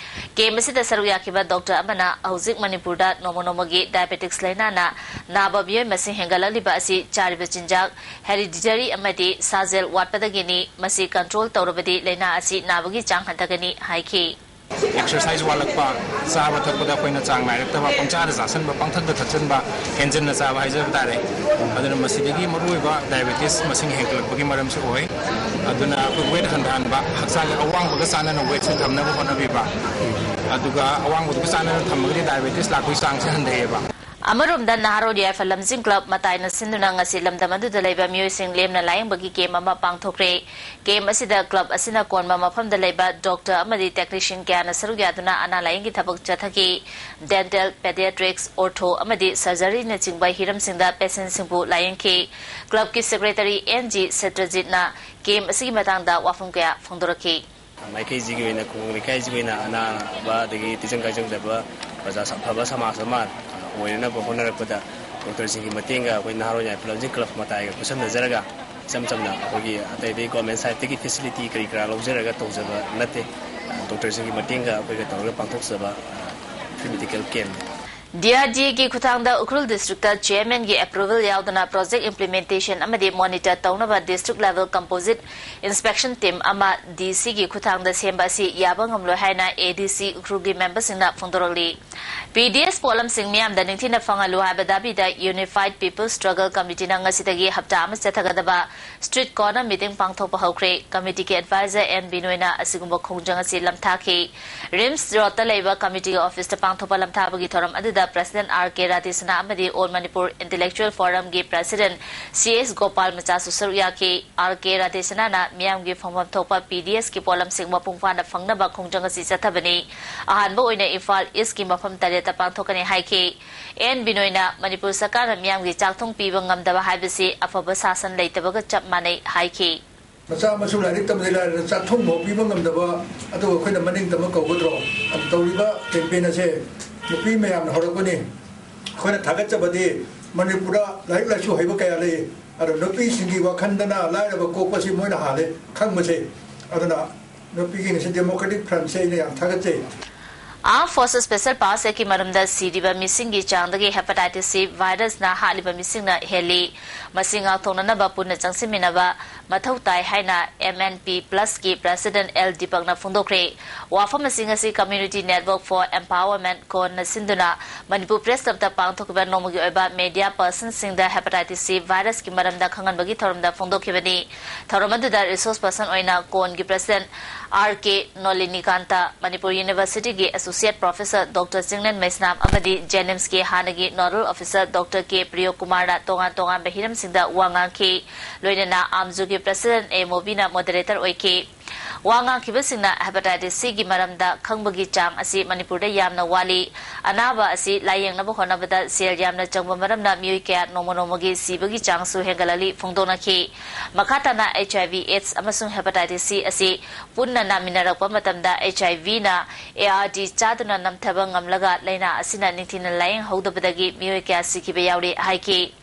Camp ꯑꯁꯤꯗ ꯁꯔꯨꯛ ꯌꯥꯈꯤꯕ doctor ꯑꯃꯅ ꯍꯧꯖꯤꯛ ꯃꯅꯤꯄꯨꯔꯗ ꯅꯣꯡꯃ ꯅꯣꯡꯃꯒꯤ diabetics ꯂꯥꯏꯅꯥꯅ ꯅꯥꯕ ꯃꯤꯑꯣꯏ ꯃꯁꯤꯡ ꯍꯦꯟꯒꯠꯂꯛꯂꯤꯕ ꯑꯁꯤ ꯆꯥꯔꯤꯕ ꯆꯤꯟꯖꯥꯛ, hereditary ꯑꯃꯗꯤ ꯁꯥꯖꯦꯜ ꯋꯥꯠꯄꯗꯒꯤꯅꯤ꯫ ꯃꯁꯤ control ꯇꯧꯔꯕꯗꯤ ꯂꯥꯏꯅꯥ ꯑꯁꯤ ꯅꯥꯕꯒꯤ ꯆꯥꯡ ꯍꯟꯊꯒꯅꯤ ꯍꯥꯏꯈꯤ꯫ Exercise ꯋꯥꯠꯂꯛꯄ, ꯆꯥꯕ ꯊꯛꯄꯗ ꯑꯩꯈꯣꯏꯅ ꯆꯥꯡ ꯅꯥꯏꯔꯛꯇꯕ, ꯄꯪꯆꯥꯗ ꯆꯥꯁꯟꯕ, ꯄꯪꯊꯛꯇ ꯊꯛꯆꯟꯕ, ꯍꯦꯟꯖꯟꯅ ꯆꯥꯕ ꯍꯥꯏꯖꯕ ꯇꯥꯔꯦ꯫ ꯑꯗꯨꯅ ꯃꯁꯤꯗꯒꯤ ꯃꯔꯨꯑꯣꯏꯕ diabetes ꯃꯁꯤꯡ ꯍꯦꯟꯒꯠꯂꯛꯄꯒꯤ ꯃꯔꯝꯁꯨ ꯑꯣꯏ꯫ ꯑꯗꯨꯅ ꯑꯩꯈꯣꯏ weight ꯍꯟꯊꯍꯟꯕ, ꯍꯛꯆꯥꯡꯒꯤ ꯑꯋꯥꯡꯕꯒ ꯆꯥꯟꯅꯅ weightꯁꯦ ꯊꯝꯅꯕ ꯍꯣꯠꯅꯕꯤꯕ꯫ ꯑꯗꯨꯒ ꯑꯋꯥꯡꯕꯗꯨꯒ ꯆꯥꯟꯅꯅ ꯊꯝꯃꯒꯗꯤ diabetes ꯂꯥꯛꯄꯒꯤ ꯆꯥꯡꯁꯦ ꯍꯟꯊꯩꯌꯦꯕ꯫ ꯑꯃꯔꯣꯝꯗ ꯅꯍꯥꯔꯣꯜ ꯌꯥꯏꯐ ꯂꯝꯖꯤꯡ club ꯃꯇꯥꯏꯅ ꯁꯤꯟꯗꯨꯅ ꯉꯁꯤ ꯂꯝꯗꯝ ꯑꯗꯨꯗ ꯂꯩꯕ ꯃꯤꯑꯣꯏꯁꯤꯡ ꯂꯦꯝꯅ ꯂꯥꯌꯦꯡꯕꯒꯤ camp ꯑꯃ ꯄꯥꯡꯊꯣꯛꯈ꯭ꯔꯦ꯫ Camp ꯑꯁꯤꯗ club ꯑꯁꯤꯅ ꯀꯣꯟꯕ ꯃꯐꯝꯗ ꯂꯩꯕ doctor ꯑꯃꯗꯤ technician ꯀꯌꯥꯅ ꯁꯔꯨꯛ ꯌꯥꯗꯨꯅ ꯑꯅꯥ ꯂꯥꯌꯦꯡꯒꯤ ꯊꯕꯛ ꯆꯠꯊꯈꯤ꯫ Dental, pediatrics, ortho ꯑꯃꯗꯤ surgeryꯅꯆꯤꯡꯕ ꯍꯤꯔꯝꯁꯤꯡꯗ patientꯁꯤꯡꯕꯨ ꯂꯥꯌꯦꯡꯈꯤ꯫ Clubꯀꯤ secretary N G ꯁꯇ꯭ꯔꯖꯤꯠꯅ camp ꯑꯁꯤꯒꯤ ꯃꯇꯥꯡꯗ ꯋꯥꯐꯝ ꯀꯌꯥ ꯐꯣꯡꯗꯣꯔꯛꯈꯤ꯫ ꯃꯥꯏꯀꯩꯁꯤꯒꯤ ꯑꯣꯏꯅ, ꯈꯨꯡꯒꯪ ꯂꯩꯀꯥꯏꯁꯤꯒꯤ ꯑꯣꯏꯅ ꯑꯅꯥꯕ ꯑꯗꯒꯤ ꯇꯤꯟꯖꯪ ꯀꯥꯏꯖꯪꯗꯕ ꯄ꯭ꯔꯖꯥ ꯁ-, ꯑꯐꯕ ꯁꯃꯥꯖ ꯑꯃ ꯑꯣꯏꯅꯅꯕ ꯍꯣꯠꯅꯔꯛꯄꯗ doctorꯁꯤꯡꯒꯤ ꯃꯇꯦꯡꯒ ꯑꯩꯈꯣꯏ ꯅꯍꯥꯔꯣꯜ ꯌꯥꯏꯐ ꯂꯝꯖꯤꯡ club ꯃꯇꯥꯏꯒ ꯈꯨꯠꯁꯝꯅꯖꯔꯒ ꯏꯆꯝ ꯆꯝꯅ ꯑꯩꯈꯣꯏꯒꯤ ꯑꯇꯩ ꯑꯇꯩ government sideꯇꯒꯤ facility ꯀꯔꯤ ꯀꯔꯥ ꯂꯧꯖꯔꯒ ꯇꯧꯖꯕ ꯅꯠꯇꯦ꯫ Doctorꯁꯤꯡꯒꯤ ꯃꯇꯦꯡꯒ ꯑꯩꯈꯣꯏꯒ ꯇꯧꯔꯒ ꯄꯥꯡꯊꯣꯛꯆꯕ free medical campꯅꯤ꯫ DRDA ꯒꯤ ꯈꯨꯠꯊꯥꯡꯗ ꯎꯈ꯭ꯔꯨꯜ district ꯇ chairman ꯒꯤ approval ꯌꯥꯎꯗꯅ project implementation ꯑꯃꯗꯤ monitor ꯇꯧꯅꯕ district level composite inspection team ꯑꯃ DC ꯒꯤ ꯈꯨꯠꯊꯥꯡꯗ ꯁꯦꯝꯕ ꯑꯁꯤ ꯌꯥꯕ ꯉꯝꯂꯣꯏ ꯍꯥꯏꯅ ADC ꯎꯈ꯭ꯔꯨꯜꯒꯤ member ꯁꯤꯡꯅ ꯐꯣꯡꯗꯣꯔꯛꯂꯤ꯫ PDS ꯄꯣꯠꯂꯝꯁꯤꯡ ꯃꯤꯌꯥꯝꯗ ꯅꯤꯡꯊꯤꯅ ꯐꯪꯍꯜꯂꯨ ꯍꯥꯏꯕ ꯗꯥꯕꯤꯗ Unified People's Struggle Committee ꯅ ꯉꯁꯤꯗꯒꯤ ꯍꯞꯇꯥ ꯑꯃ ꯆꯠꯊꯒꯗꯕ street corner meeting ꯄꯥꯡꯊꯣꯛꯄ ꯍꯧꯈ꯭ꯔꯦ꯫ Committee ꯒꯤ advisor N ꯕꯤꯅꯣꯏꯅ ꯑꯁꯤꯒꯨꯝꯕ ꯈꯣꯡꯖꯪ ꯑꯁꯤ ꯂꯝꯊꯥꯈꯤ꯫ RIMS road ꯇ ꯂꯩꯕ committee ꯒꯤ office ꯇ ꯄꯥꯡꯊꯣꯛꯄ ꯂꯝꯊꯥꯕꯒꯤ ꯊꯧꯔꯝ ꯑꯗꯨꯗ President R K ꯔꯥꯙꯦꯁꯅꯥ ꯑꯃꯗꯤ All Manipur Intellectual Forum ꯒꯤ President C H ꯒꯣꯄꯥꯜ ꯃꯆꯥꯁꯨ ꯁꯔꯨꯛ ꯌꯥꯈꯤ꯫ R K ꯔꯥꯙꯦꯁꯅꯥꯅ ꯃꯤꯌꯥꯝꯒꯤ ꯐꯪꯐꯝ ꯊꯣꯛꯄ PDS ꯀꯤ ꯄꯣꯠꯂꯝꯁꯤꯡ ꯃꯄꯨꯡ ꯐꯥꯅ ꯐꯪꯅꯕ ꯈꯣꯡꯖꯪ ꯑꯁꯤ ꯆꯠꯊꯕꯅꯤ꯫ ꯑꯍꯥꯟꯕ ꯑꯣꯏꯅ ꯏꯝꯐꯥꯜ East ꯀꯤ ꯃꯐꯝ ꯇꯔꯦꯠꯇ ꯄꯥꯡꯊꯣꯛꯀꯅꯤ ꯍꯥꯏꯈꯤ꯫ N ꯕꯤꯅꯣꯏꯅ ꯃꯅꯤꯄꯨꯔ ꯁꯔꯀꯥꯔꯅ ꯃꯤꯌꯥꯝꯒꯤ ꯆꯥꯛꯊꯨꯡ ꯄꯤꯕ ꯉꯝꯗꯕ ꯍꯥꯏꯕꯁꯤ ꯑꯐꯕ ꯁꯥꯁꯟ ꯂꯩꯇꯕꯒ ꯆꯞ ꯃꯥꯟꯅꯩ ꯍꯥꯏꯈꯤ꯫ ꯃꯆꯥ ꯃꯁꯨ ꯂꯥꯏꯔꯤꯛ ꯇꯝꯕꯗꯤ ꯂꯥꯏꯔꯗꯅ ꯆꯥꯛꯊꯨꯡ ꯐꯥꯎ ꯄꯤꯕ ꯉꯝꯗꯕ, ꯑꯗꯨꯒ ꯑꯩꯈꯣꯏꯅ ꯃꯅꯤꯡ ꯇꯝꯕ ꯀꯧꯒꯗ꯭ꯔꯣ? ꯑꯗꯨ ꯇꯧꯔꯤꯕ campaign ꯑꯁꯦ ꯅꯨꯄꯤ ꯃꯌꯥꯝꯅ ꯍꯧꯔꯛꯄꯅꯤ꯫ ꯑꯩꯈꯣꯏꯅ ꯊꯥꯒꯠꯆꯕꯗꯤ ꯃꯅꯤꯄꯨꯔꯗ ꯂꯥꯏꯔꯤꯛ ꯂꯥꯏꯁꯨ ꯍꯩꯕ ꯀꯌꯥ ꯂꯩ, ꯑꯗꯣ ꯅꯨꯄꯤꯁꯤꯡꯒꯤ ꯋꯥꯈꯜꯗꯅ ꯂꯥꯏꯔꯕ ꯀꯣꯛꯄꯁꯤ ꯃꯣꯏꯅ ꯍꯥꯜꯂꯦ ꯈꯪꯕꯁꯦ꯫ ꯑꯗꯨꯅ ꯅꯨꯄꯤꯒꯤ ꯉꯁꯤ Democratic Front ꯁꯦ ꯑꯩꯅ ꯌꯥꯝ ꯊꯥꯒꯠꯆꯩ꯫ Armed Forces Special Powers Act ꯀꯤ ꯃꯔꯨꯝꯗ ꯁꯤꯔꯤꯕ ꯃꯤꯁꯤꯡꯒꯤ ꯆꯥꯡꯗꯒꯤ hepatitis C virus ꯅ ꯍꯥꯠꯂꯤꯕ ꯃꯤꯁꯤꯡꯅ ꯍꯦꯜꯂꯤ꯫ ꯃꯁꯤ ꯉꯥꯛꯊꯣꯛꯅꯅꯕ ꯄꯨꯟꯅ ꯆꯪꯁꯤꯟꯃꯤꯟꯅꯕ ꯃꯊꯧ ꯇꯥꯏ ꯍꯥꯏꯅ M N P plus ꯀꯤ President L ꯗꯤꯄꯛꯅ ꯐꯣꯡꯗꯣꯛꯈ꯭ꯔꯦ꯫ ꯋꯥꯐꯝ ꯑꯁꯤ ꯉꯁꯤ Community Network for Empowerment, ꯀꯣꯟꯅ ꯁꯤꯟꯗꯨꯅ ꯃꯅꯤꯄꯨꯔ Press Club ꯇ ꯄꯥꯡꯊꯣꯛꯈꯤꯕ ꯅꯣꯡꯃꯒꯤ ꯑꯣꯏꯕ media person ꯁꯤꯡꯗ hepatitis C virus ꯀꯤ ꯃꯔꯝꯗ ꯈꯪꯍꯟꯕꯒꯤ ꯊꯧꯔꯝꯗ ꯐꯣꯡꯗꯣꯛꯈꯤꯕꯅꯤ꯫ ꯊꯧꯔꯝ ꯑꯗꯨꯗ resource person ꯑꯣꯏꯅ ꯀꯣꯟꯒꯤ President R K ꯅꯣꯂꯤꯅꯤꯀꯥꯟꯇ, Manipur University ꯒꯤ Associate Professor Doctor ꯆꯤꯡꯂꯦꯟ ꯃꯩꯁꯅꯥꯝ ꯑꯃꯗꯤ JNIMS ꯀꯤ ꯍꯥꯟꯅꯒꯤ Nodal Officer Doctor K ꯄ꯭ꯔꯤꯌꯣꯀꯨꯃꯥꯔꯅ ꯇꯣꯉꯥꯟ ꯇꯣꯉꯥꯟꯕ ꯍꯤꯔꯝꯁꯤꯡꯗ ꯋꯥ ꯉꯥꯡꯈꯤ꯫ ꯂꯣꯏꯅꯅ AMJU ꯒꯤ President A ꯃꯣꯕꯤꯅ moderator ꯑꯣꯏꯈꯤ꯫ ꯋꯥ ꯉꯥꯡꯈꯤꯕꯁꯤꯡꯅ hepatitis C ꯒꯤ ꯃꯔꯝꯗ ꯈꯪꯕꯒꯤ ꯆꯥꯡ ꯑꯁꯤ ꯃꯅꯤꯄꯨꯔꯗ ꯌꯥꯝꯅ ꯋꯥꯠꯂꯤ꯫ ꯑꯅꯥꯕ ꯑꯁꯤ ꯂꯥꯌꯦꯡꯅꯕ ꯍꯣꯠꯅꯕꯗ ꯁꯦꯜ ꯌꯥꯝꯅ ꯆꯪꯕ ꯃꯔꯝꯅ ꯃꯤꯑꯣꯏ ꯀꯌꯥ ꯅꯣꯡꯃ ꯅꯣꯡꯃꯒꯤ ꯁꯤꯕꯒꯤ ꯆꯥꯡꯁꯨ ꯍꯦꯟꯒꯠꯂꯛꯂꯤ ꯐꯣꯡꯗꯣꯛꯅꯈꯤ꯫ ꯃꯈꯥ ꯇꯥꯅ HIV AIDS ꯑꯃꯁꯨꯡ hepatitis C ꯑꯁꯤ ꯄꯨꯟꯅ ꯅꯥꯃꯤꯟꯅꯔꯛꯄ ꯃꯇꯝꯗ HIV ꯅ ART ꯆꯥꯗꯨꯅ ꯅꯝꯊꯕ ꯉꯝꯂꯒ ꯂꯥꯏꯅꯥ ꯑꯁꯤꯅ ꯅꯤꯡꯊꯤꯅ ꯂꯥꯌꯦꯡꯍꯧꯗꯕꯗꯒꯤ ꯃꯤꯑꯣꯏ ꯀꯌꯥ ꯁꯤꯈꯤꯕ ꯌꯥꯎꯔꯤ ꯍꯥꯏꯈꯤ꯫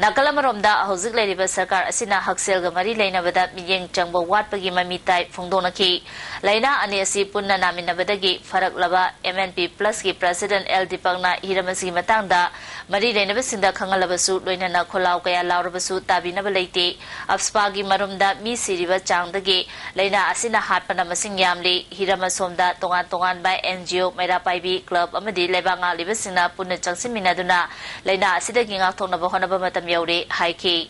ꯅꯥꯀꯜ ꯑꯃꯔꯣꯝꯗ, ꯍꯧꯖꯤꯛ ꯂꯩꯔꯤꯕ ꯁꯔꯀꯥꯔ ꯑꯁꯤꯅ ꯍꯛꯁꯦꯜꯒ ꯃꯔꯤ ꯂꯩꯅꯕꯗ ꯃꯤꯠꯌꯦꯡ ꯆꯪꯕ ꯋꯥꯠꯄꯒꯤ ꯃꯃꯤ ꯇꯥꯏ ꯐꯣꯡꯗꯣꯛꯅꯈꯤ꯫ ꯂꯥꯏꯅꯥ ꯑꯅꯤ ꯑꯁꯤ ꯄꯨꯟꯅ ꯅꯥꯃꯤꯟꯅꯕꯗꯒꯤ ꯐꯔꯛꯂꯕ M N P Plusꯀꯤ President L ꯗꯤꯄꯛꯅ ꯍꯤꯔꯝ ꯑꯁꯤꯒꯤ ꯃꯇꯥꯡꯗ ꯃꯔꯤ ꯂꯩꯅꯕꯁꯤꯡꯗ ꯈꯪꯍꯜꯂꯕꯁꯨ, ꯂꯣꯏꯅꯅ ꯈꯣꯜꯂꯥꯎ ꯀꯌꯥ ꯂꯥꯎꯔꯕꯁꯨ ꯇꯥꯕꯤꯅꯕ ꯂꯩꯇꯦ꯫ ꯑꯞꯁꯄꯥꯒꯤ ꯃꯔꯨꯝꯗ ꯃꯤ ꯁꯤꯔꯤꯕ ꯆꯥꯡꯗꯒꯤ ꯂꯥꯏꯅꯥ ꯑꯁꯤꯅ ꯍꯥꯠꯄꯅ ꯃꯁꯤꯡ ꯌꯥꯝꯂꯤ꯫ ꯍꯤꯔꯝ ꯑꯁꯣꯝꯗ ꯇꯣꯉꯥꯟ ꯇꯣꯉꯥꯟꯕ N G O, ꯃꯩꯔꯥ ꯄꯥꯏꯕꯤ club ꯑꯃꯗꯤ ꯂꯩꯕꯥꯛ ꯉꯥꯛꯂꯤꯕꯁꯤꯡꯅ ꯄꯨꯟꯅ ꯆꯪꯁꯤꯟꯃꯤꯟꯅꯗꯨꯅ ꯂꯥꯏꯅꯥ ꯑꯁꯤꯗꯒꯤ ꯉꯥꯛꯊꯣꯛꯅꯕ ꯍꯣꯠꯅꯕ ꯃꯇꯝ ꯌꯧꯔꯦ ꯍꯥꯏꯈꯤ꯫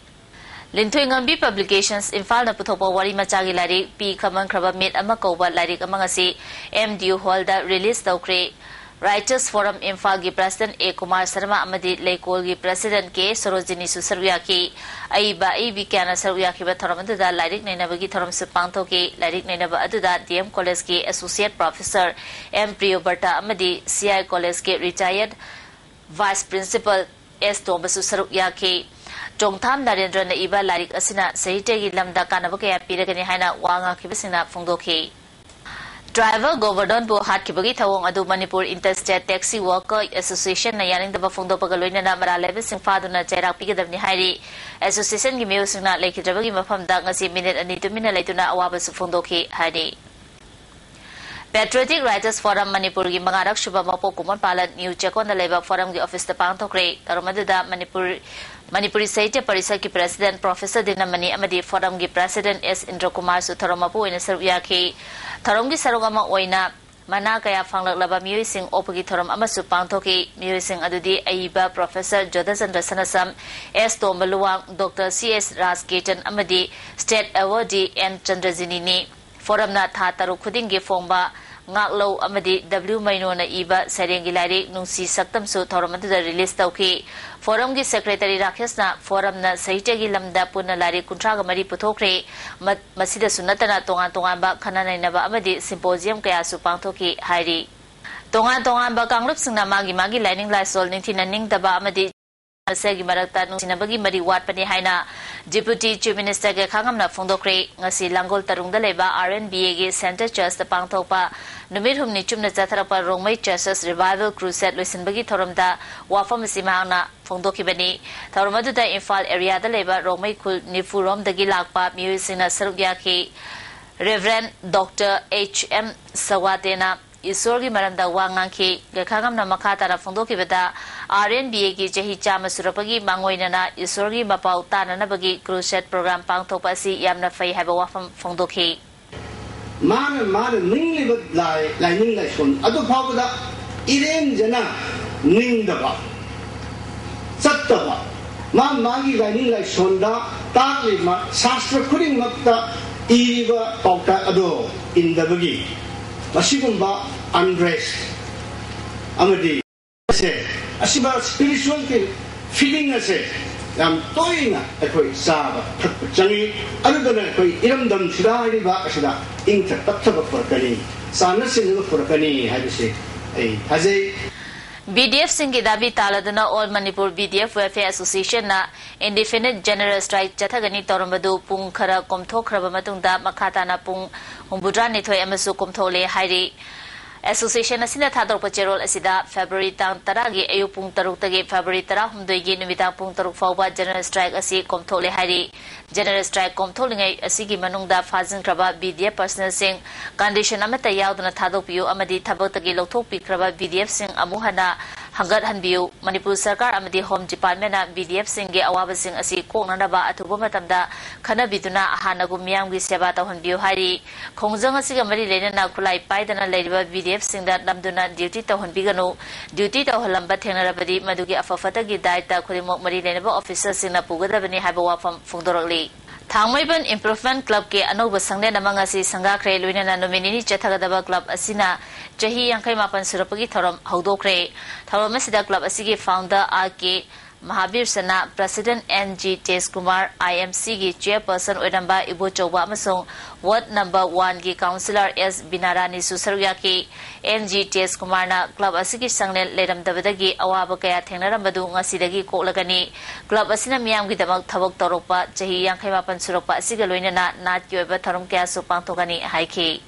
ꯂꯤꯟꯊꯣꯏꯉꯝꯕꯤ Publications ꯏꯝꯐꯥꯜꯅ ꯄꯨꯊꯣꯛꯄ ꯋꯥꯔꯤ ꯃꯆꯥꯒꯤ ꯂꯥꯏꯔꯤꯛ ꯄꯤ ꯈꯝꯍꯟꯈ꯭ꯔꯕ ꯃꯤꯠ ꯑꯃ ꯀꯧꯕ ꯂꯥꯏꯔꯤꯛ ꯑꯃ ꯉꯁꯤ M D U hallꯗ release ꯇꯧꯈ꯭ꯔꯦ꯫ Writers Forum ꯏꯝꯐꯥꯜꯒꯤ President A ꯀꯨꯃꯥꯔ ꯁꯔꯃ ꯑꯃꯗꯤ ꯂꯩꯀꯣꯜꯒꯤ President K ꯁꯣꯔꯣꯖꯤꯅꯤꯁꯨ ꯁꯔꯨꯛ ꯌꯥꯈꯤ꯫ ꯑꯏꯕ ꯑꯏꯕꯤ ꯀꯌꯥꯅ ꯁꯔꯨꯛ ꯌꯥꯈꯤꯕ ꯊꯧꯔꯝ ꯑꯗꯨꯗ ꯂꯥꯏꯔꯤꯛ ꯅꯩꯅꯕꯒꯤ ꯊꯧꯔꯝꯁꯨ ꯄꯥꯡꯊꯣꯛꯈꯤ꯫ ꯂꯥꯏꯔꯤꯛ ꯅꯩꯅꯕ ꯑꯗꯨꯗ D M Collegeꯀꯤ Associate Professor M ꯄ꯭ꯔꯤꯌꯣꯕꯔꯇ ꯑꯃꯗꯤ C I Collegeꯀꯤ Retired Vice Principal S ꯇꯣꯝꯕꯁꯨ ꯁꯔꯨꯛ ꯌꯥꯈꯤ꯫ ꯆꯣꯡꯊꯥꯝ ꯅꯔꯦꯟꯗ꯭ꯔꯅ ꯏꯕ ꯂꯥꯏꯔꯤꯛ ꯑꯁꯤꯅ ꯁꯥꯍꯤꯇ꯭ꯌꯒꯤ ꯂꯝꯗ ꯀꯥꯟꯅꯕ ꯀꯌꯥ ꯄꯤꯔꯒꯅꯤ ꯍꯥꯏꯅ ꯋꯥ ꯉꯥꯡꯈꯤꯕꯁꯤꯡꯅ ꯐꯣꯡꯗꯣꯛꯈꯤ꯫ Tribal Governance ꯕꯨ ꯍꯥꯠꯈꯤꯕꯒꯤ ꯊꯧꯑꯣꯡ ꯑꯗꯨ Manipur Inter State Taxi Worker Associationꯅ ꯌꯥꯅꯤꯡꯗꯕ ꯐꯣꯡꯗꯣꯛꯄꯒ ꯂꯣꯏꯅꯅ ꯃꯔꯥꯜ ꯂꯩꯕꯁꯤꯡ ꯐꯥꯗꯨꯅ ꯆꯩꯔꯥꯛ ꯄꯤꯒꯗꯕꯅꯤ ꯍꯥꯏꯔꯤ꯫ Associationꯒꯤ ꯃꯤꯑꯣꯏꯁꯤꯡꯅ ꯂꯩꯈꯤꯗ꯭ꯔꯕꯒꯤ ꯃꯐꯝꯗ ꯉꯁꯤ ꯃꯤꯅꯤꯠ ꯑꯅꯤ ꯇꯨꯃꯤꯟꯅ ꯂꯩꯗꯨꯅ ꯑꯋꯥꯕꯁꯨ ꯐꯣꯡꯗꯣꯛꯈꯤ ꯍꯥꯏꯔꯤ꯫ Patriotic Writers Forum ꯃꯅꯤꯄꯨꯔꯒꯤ ꯃꯉꯥꯔꯛ ꯁꯨꯕ ꯃꯄꯣꯛ ꯀꯨꯝꯑꯣꯟ ꯄꯥꯂꯟ ꯅ꯭ꯌꯨ ꯆꯦꯛꯀꯣꯟꯗ ꯂꯩꯕ forumꯒꯤ officeꯇ ꯄꯥꯡꯊꯣꯛꯈ꯭ꯔꯦ꯫ ꯊꯧꯔꯝ ꯑꯗꯨꯗ ꯃꯅꯤꯄꯨꯔ, ꯃꯅꯤꯄꯨꯔꯤ ꯁꯥꯍꯤꯇ꯭ꯌ ꯄꯔꯤꯁꯠꯀꯤ President Professor ꯗꯤꯅꯃꯅꯤ ꯑꯃꯗꯤ forumꯒꯤ President S ꯏꯟꯗ꯭ꯔꯀꯨꯃꯥꯔꯁꯨ ꯊꯧꯔꯝ ꯃꯄꯨ ꯑꯣꯏꯅ ꯁꯔꯨꯛ ꯌꯥꯈꯤ꯫ ꯊꯧꯔꯝꯒꯤ ꯁꯔꯨꯛ ꯑꯃ ꯑꯣꯏꯅ ꯃꯅꯥ ꯀꯌꯥ ꯐꯪꯂꯛꯂꯕ ꯃꯤꯑꯣꯏꯁꯤꯡ ꯑꯣꯛꯄꯒꯤ ꯊꯧꯔꯝ ꯑꯃꯁꯨ ꯄꯥꯡꯊꯣꯛꯈꯤ꯫ ꯃꯤꯑꯣꯏꯁꯤꯡ ꯑꯗꯨꯗꯤ ꯑꯏꯕ Professor ꯖꯣꯙꯆꯟꯗ꯭ꯔ ꯁꯅꯥꯁꯝ, S ꯇꯣꯝꯕ ꯂꯨꯋꯥꯡ, Doctor C S ꯔꯥꯖꯀꯤꯔꯇꯟ ꯑꯃꯗꯤ State Awardee N ꯆꯟꯗ꯭ꯔꯖꯤꯅꯤꯅꯤ꯫ Forumꯅ ꯊꯥ ꯇꯔꯨꯛ ꯈꯨꯗꯤꯡꯒꯤ ꯐꯣꯡꯕ ꯉꯥꯛꯂꯧ ꯑꯃꯗꯤ W ꯃꯩꯅꯣꯅ ꯏꯕ ꯁꯩꯔꯦꯡꯒꯤ ꯂꯥꯏꯔꯤꯛ ꯅꯨꯡꯁꯤ ꯁꯛꯇꯝꯁꯨ ꯊꯧꯔꯝ ꯑꯗꯨꯗ release ꯇꯧꯈꯤ꯫ Forumꯒꯤ Secretary ꯔꯥꯀꯦꯁꯅ forumꯅ ꯁꯥꯍꯤꯇ꯭ꯌꯒꯤ ꯂꯝꯗ ꯄꯨꯟꯅ ꯂꯥꯏꯔꯤꯛ ꯀꯨꯟꯊ꯭ꯔꯥꯒ ꯃꯔꯤ ꯄꯨꯊꯣꯛꯈ꯭ꯔꯦ꯫ ꯃ-, ꯃꯁꯤꯗꯁꯨ ꯅꯠꯇꯅ ꯇꯣꯉꯥꯟ ꯇꯣꯉꯥꯟꯕ ꯈꯟꯅ ꯅꯩꯅꯕ ꯑꯃꯗꯤ symposium ꯀꯌꯥꯁꯨ ꯄꯥꯡꯊꯣꯛꯈꯤ ꯍꯥꯏꯔꯤ꯫ ꯇꯣꯉꯥꯟ ꯇꯣꯉꯥꯟꯕ ꯀꯥꯡꯂꯨꯞꯁꯤꯡꯅ ꯃꯥꯒꯤ ꯃꯥꯒꯤ ꯂꯥꯏꯅꯤꯡ ꯂꯥꯏꯁꯣꯜ ꯅꯤꯡꯊꯤꯅ ꯅꯤꯡꯗꯕ ꯑꯃꯗꯤ ꯃꯁꯦꯜꯒꯤ ꯃꯔꯛꯇ ꯅꯨꯡꯁꯤꯅꯕꯒꯤ ꯃꯔꯤ ꯋꯥꯠꯄꯅꯤ ꯍꯥꯏꯅ Deputy Chief Minister ꯒꯦꯈꯥꯉꯝꯅ ꯐꯣꯡꯗꯣꯛꯈ꯭ꯔꯦ꯫ ꯉꯁꯤ ꯂꯥꯡꯒꯣꯜ ꯇꯔꯨꯡꯗ ꯂꯩꯕ R N B A ꯒꯤ Centre Church ꯇ ꯄꯥꯡꯊꯣꯛꯄ ꯅꯨꯃꯤꯠ ꯍꯨꯝꯅꯤ ꯆꯨꯞꯅ ꯆꯠꯊꯔꯛꯄ ꯔꯣꯡꯃꯩ Churches Revival Crusade ꯂꯣꯏꯁꯤꯟꯕꯒꯤ ꯊꯧꯔꯝꯗ ꯋꯥꯐꯝ ꯑꯁꯤ ꯃꯍꯥꯛꯅ ꯐꯣꯡꯗꯣꯛꯈꯤꯕꯅꯤ꯫ ꯊꯧꯔꯝ ꯑꯗꯨꯗ ꯏꯝꯐꯥꯜ area ꯗ ꯂꯩꯕ ꯔꯣꯡꯃꯩ ꯈꯨꯜ ꯅꯤꯐꯨ ꯔꯣꯝꯗꯒꯤ ꯂꯥꯛꯄ ꯃꯤꯑꯣꯏꯁꯤꯡꯅ ꯁꯔꯨꯛ ꯌꯥꯈꯤ꯫ Reverend Doctor H M ꯁꯋꯥꯇꯦꯅ ꯏꯁꯣꯔꯒꯤ ꯃꯔꯝꯗ ꯋꯥ ꯉꯥꯡꯈꯤ꯫ ꯒꯦꯈꯥꯉꯝꯅ ꯃꯈꯥ ꯇꯥꯅ ꯐꯣꯡꯗꯣꯛꯈꯤꯕꯗ, R N B A ꯒꯤ ꯆꯍꯤ ꯆꯥꯝꯃ ꯁꯨꯔꯛꯄꯒꯤ ꯃꯥꯡꯑꯣꯏꯅꯅ ꯏꯁꯣꯔꯒꯤ ꯃꯄꯥꯎ ꯇꯥꯅꯅꯕꯒꯤ Crusade program ꯄꯥꯡꯊꯣꯛꯄ ꯑꯁꯤ ꯌꯥꯝꯅ ꯐꯩ ꯍꯥꯏꯕ ꯋꯥꯐꯝ ꯐꯣꯡꯗꯣꯛꯈꯤ꯫ ꯃꯥꯅ, ꯃꯥꯅ ꯅꯤꯡꯂꯤꯕ ꯂꯥꯏ, ꯂꯥꯏꯅꯤꯡ ꯂꯥꯏꯁꯣꯟ ꯑꯗꯨ ꯐꯥꯎꯕꯗ ꯏꯔꯦꯝꯖꯅ ꯅꯤꯡꯗꯕ, ꯆꯠꯇꯕ, ꯃꯥ ꯃꯥꯒꯤ ꯂꯥꯏꯅꯤꯡ ꯂꯥꯏꯁꯣꯟꯗ ꯇꯥꯛꯂꯤꯕ ꯁꯥꯁꯇ꯭ꯔ ꯈꯨꯗꯤꯡꯃꯛꯇ ꯏꯔꯤꯕ ꯄꯥꯎꯇꯥꯛ ꯑꯗꯨ ꯏꯟꯗꯕꯒꯤ ꯃꯁꯤꯒꯨꯝꯕ unrest ꯑꯃꯗꯤ ꯑꯁꯦ, ꯑꯁꯤꯕ spiritual feeling ꯑꯁꯦ ꯌꯥꯝ ꯇꯣꯏꯅ ꯑꯩꯈꯣꯏ ꯆꯥꯕ ꯊꯛꯄ ꯆꯪꯉꯤ꯫ ꯑꯗꯨꯗꯅ ꯑꯩꯈꯣꯏ ꯏꯔꯝꯗꯝꯁꯤꯗ ꯍꯥꯏꯔꯤꯕ ꯑꯁꯤꯗ ꯏꯪꯊ ꯇꯞꯊꯕ ꯄꯨꯔꯛꯀꯅꯤ, ꯆꯥꯟꯅ ꯁꯤꯟꯅꯕ ꯄꯨꯔꯛꯀꯅꯤ ꯍꯥꯏꯕꯁꯤ ꯑꯩ ꯊꯥꯖꯩ꯫ B D F ꯁꯤꯡꯒꯤ Dhabi ꯇꯥꯜꯂꯗꯨꯅ All Manipur B D F Welfare Association ꯅ indefinite general strike ꯆꯠꯊꯒꯅꯤ ꯇꯧꯔꯝꯕꯗꯨ ꯄꯨꯡ ꯈꯔ ꯀꯣꯝꯊꯣꯛꯈ꯭ꯔꯕ ꯃꯇꯨꯡꯗ ꯃꯈꯥ ꯇꯥꯅ ꯄꯨꯡ ꯍꯨꯝꯐꯨꯇꯔꯥꯅꯤꯊꯣꯏ ꯑꯃꯁꯨ ꯀꯣꯝꯊꯣꯛꯂꯦ ꯍꯥꯏꯔꯤ꯫ Association ꯑꯁꯤꯅ ꯊꯥꯗꯣꯔꯛꯄ ꯆꯦꯔꯣꯜ ꯑꯁꯤꯗ February ꯇꯥꯡ ꯇꯔꯥꯒꯤ ꯑꯌꯨꯛ ꯄꯨꯡ ꯇꯔꯨꯛꯇꯒꯤ February ꯇꯔꯥꯍꯨꯝꯗꯣꯏꯒꯤ ꯅꯨꯃꯤꯗꯥꯡ ꯄꯨꯡ ꯇꯔꯨꯛ ꯐꯥꯎꯕ general strike ꯑꯁꯤ ꯀꯣꯝꯊꯣꯛꯂꯦ ꯍꯥꯏꯔꯤ꯫ General strike ꯀꯣꯝꯊꯣꯛꯂꯤꯉꯩ ꯑꯁꯤꯒꯤ ꯃꯅꯨꯡꯗ ꯐꯥꯖꯤꯟꯈ꯭ꯔꯕ B D F personnel ꯁꯤꯡ condition ꯑꯃꯠꯇ ꯌꯥꯎꯗꯅ ꯊꯥꯗꯣꯛꯄꯤꯌꯨ ꯑꯃꯗꯤ ꯊꯕꯛꯇꯒꯤ ꯂꯧꯊꯣꯛꯄꯤꯈ꯭ꯔꯕ B D F ꯁꯤꯡ ꯑꯃꯨꯛ ꯍꯟꯅ ꯍꯪꯒꯠꯍꯟꯕꯤꯌꯨ꯫ ꯃꯅꯤꯄꯨꯔ ꯁꯔꯀꯥꯔ ꯑꯃꯗꯤ Home Department ꯅ B D F ꯁꯤꯡꯒꯤ ꯑꯋꯥꯕꯁꯤꯡ ꯑꯁꯤ ꯀꯣꯛꯅꯅꯕ ꯑꯊꯨꯕ ꯃꯇꯝꯗ ꯈꯟꯅꯕꯤꯗꯨꯅ ꯍꯥꯟꯅꯒꯨꯝ ꯃꯤꯌꯥꯝꯒꯤ ꯁꯦꯕꯥ ꯇꯧꯍꯟꯕꯤꯌꯨ ꯍꯥꯏꯔꯤ꯫ ꯈꯣꯡꯖꯪ ꯑꯁꯤꯒ ꯃꯔꯤ ꯂꯩꯅꯅ ꯈꯨꯠꯂꯥꯏ ꯄꯥꯏꯗꯅ ꯂꯩꯔꯤꯕ B D F ꯁꯤꯡꯗ ꯅꯝꯗꯨꯅ duty ꯇꯧꯍꯟꯕꯤꯒꯅꯨ꯫ Duty ꯇꯧꯍꯜꯂꯝꯕ ꯊꯦꯡꯅꯔꯕꯗꯤ ꯃꯗꯨꯒꯤ ꯑꯐ ꯐꯠꯇꯒꯤ ꯗꯥꯏꯇ ꯈꯨꯗꯤꯡꯃꯛ ꯃꯔꯤ ꯂꯩꯅꯕ officer ꯁꯤꯡꯅ ꯄꯨꯒꯗꯕꯅꯤ ꯍꯥꯏꯕ ꯋꯥꯐꯝ ꯐꯣꯡꯗꯣꯔꯛꯂꯤ꯫ ꯊꯥꯡꯃꯩꯕꯟ Improvement Club ꯀꯤ ꯑꯅꯧꯕ ꯁꯪꯂꯦꯟ ꯑꯃ ꯉꯁꯤ ꯁꯪꯒꯥꯈ꯭ꯔꯦ꯫ ꯂꯣꯏꯅꯅ ꯅꯨꯃꯤꯠ ꯅꯤꯅꯤ ꯆꯠꯊꯒꯗꯕ club ꯑꯁꯤꯅ ꯆꯍꯤ ꯌꯥꯡꯈꯩ ꯃꯥꯄꯟ ꯁꯨꯔꯛꯄꯒꯤ ꯊꯧꯔꯝ ꯍꯧꯗꯣꯛꯈ꯭ꯔꯦ꯫ ꯊꯧꯔꯝ ꯑꯁꯤꯗ club ꯑꯁꯤꯒꯤ founder R K Mahabir Sana, president N G Tejkumar, I M ꯁꯤꯒꯤ ꯆꯦꯌꯔꯄꯔꯁꯟ ꯑꯣꯏꯔꯝꯕ ꯏꯕꯣꯆꯧꯕ ꯑꯃꯁꯨꯡ ꯋꯥꯔꯗ ꯅꯝꯕꯔ ꯋꯥꯟꯒꯤ ꯀꯥꯎꯟꯁꯤꯂꯔ ꯑꯦꯁ ꯕꯤꯅꯥꯔꯥꯅꯤꯁꯨ ꯁꯔꯨꯛ ꯌꯥꯈꯤ꯫ ꯑꯦꯟ ꯖꯤ ꯇꯦꯖꯀꯨꯃꯥꯔꯅ ꯀ꯭ꯂꯕ ꯑꯁꯤꯒꯤ ꯁꯪꯂꯦꯟ ꯂꯩꯔꯝꯗꯕꯗꯒꯤ ꯑꯋꯥꯕ ꯀꯌꯥ ꯊꯦꯡꯅꯔꯝꯕꯗꯨ ꯉꯁꯤꯗꯒꯤ ꯀꯣꯛꯂꯒꯅꯤ꯫ ꯀ꯭ꯂꯕ ꯑꯁꯤꯅ ꯃꯤꯌꯥꯝꯒꯤꯗꯃꯛ ꯊꯕꯛ ꯇꯧꯔꯛꯄ ꯆꯍꯤ ꯌꯥꯡꯈꯩ ꯃꯥꯄꯟ ꯁꯨꯔꯛꯄ ꯑꯁꯤꯒ ꯂꯣꯏꯅꯅ ꯅꯥꯠꯀꯤ ꯑꯣꯏꯕ ꯊꯧꯔꯝ ꯀꯌꯥꯁꯨ ꯄꯥꯡꯊꯣꯛꯀꯅꯤ ꯍꯥꯏꯈꯤ꯫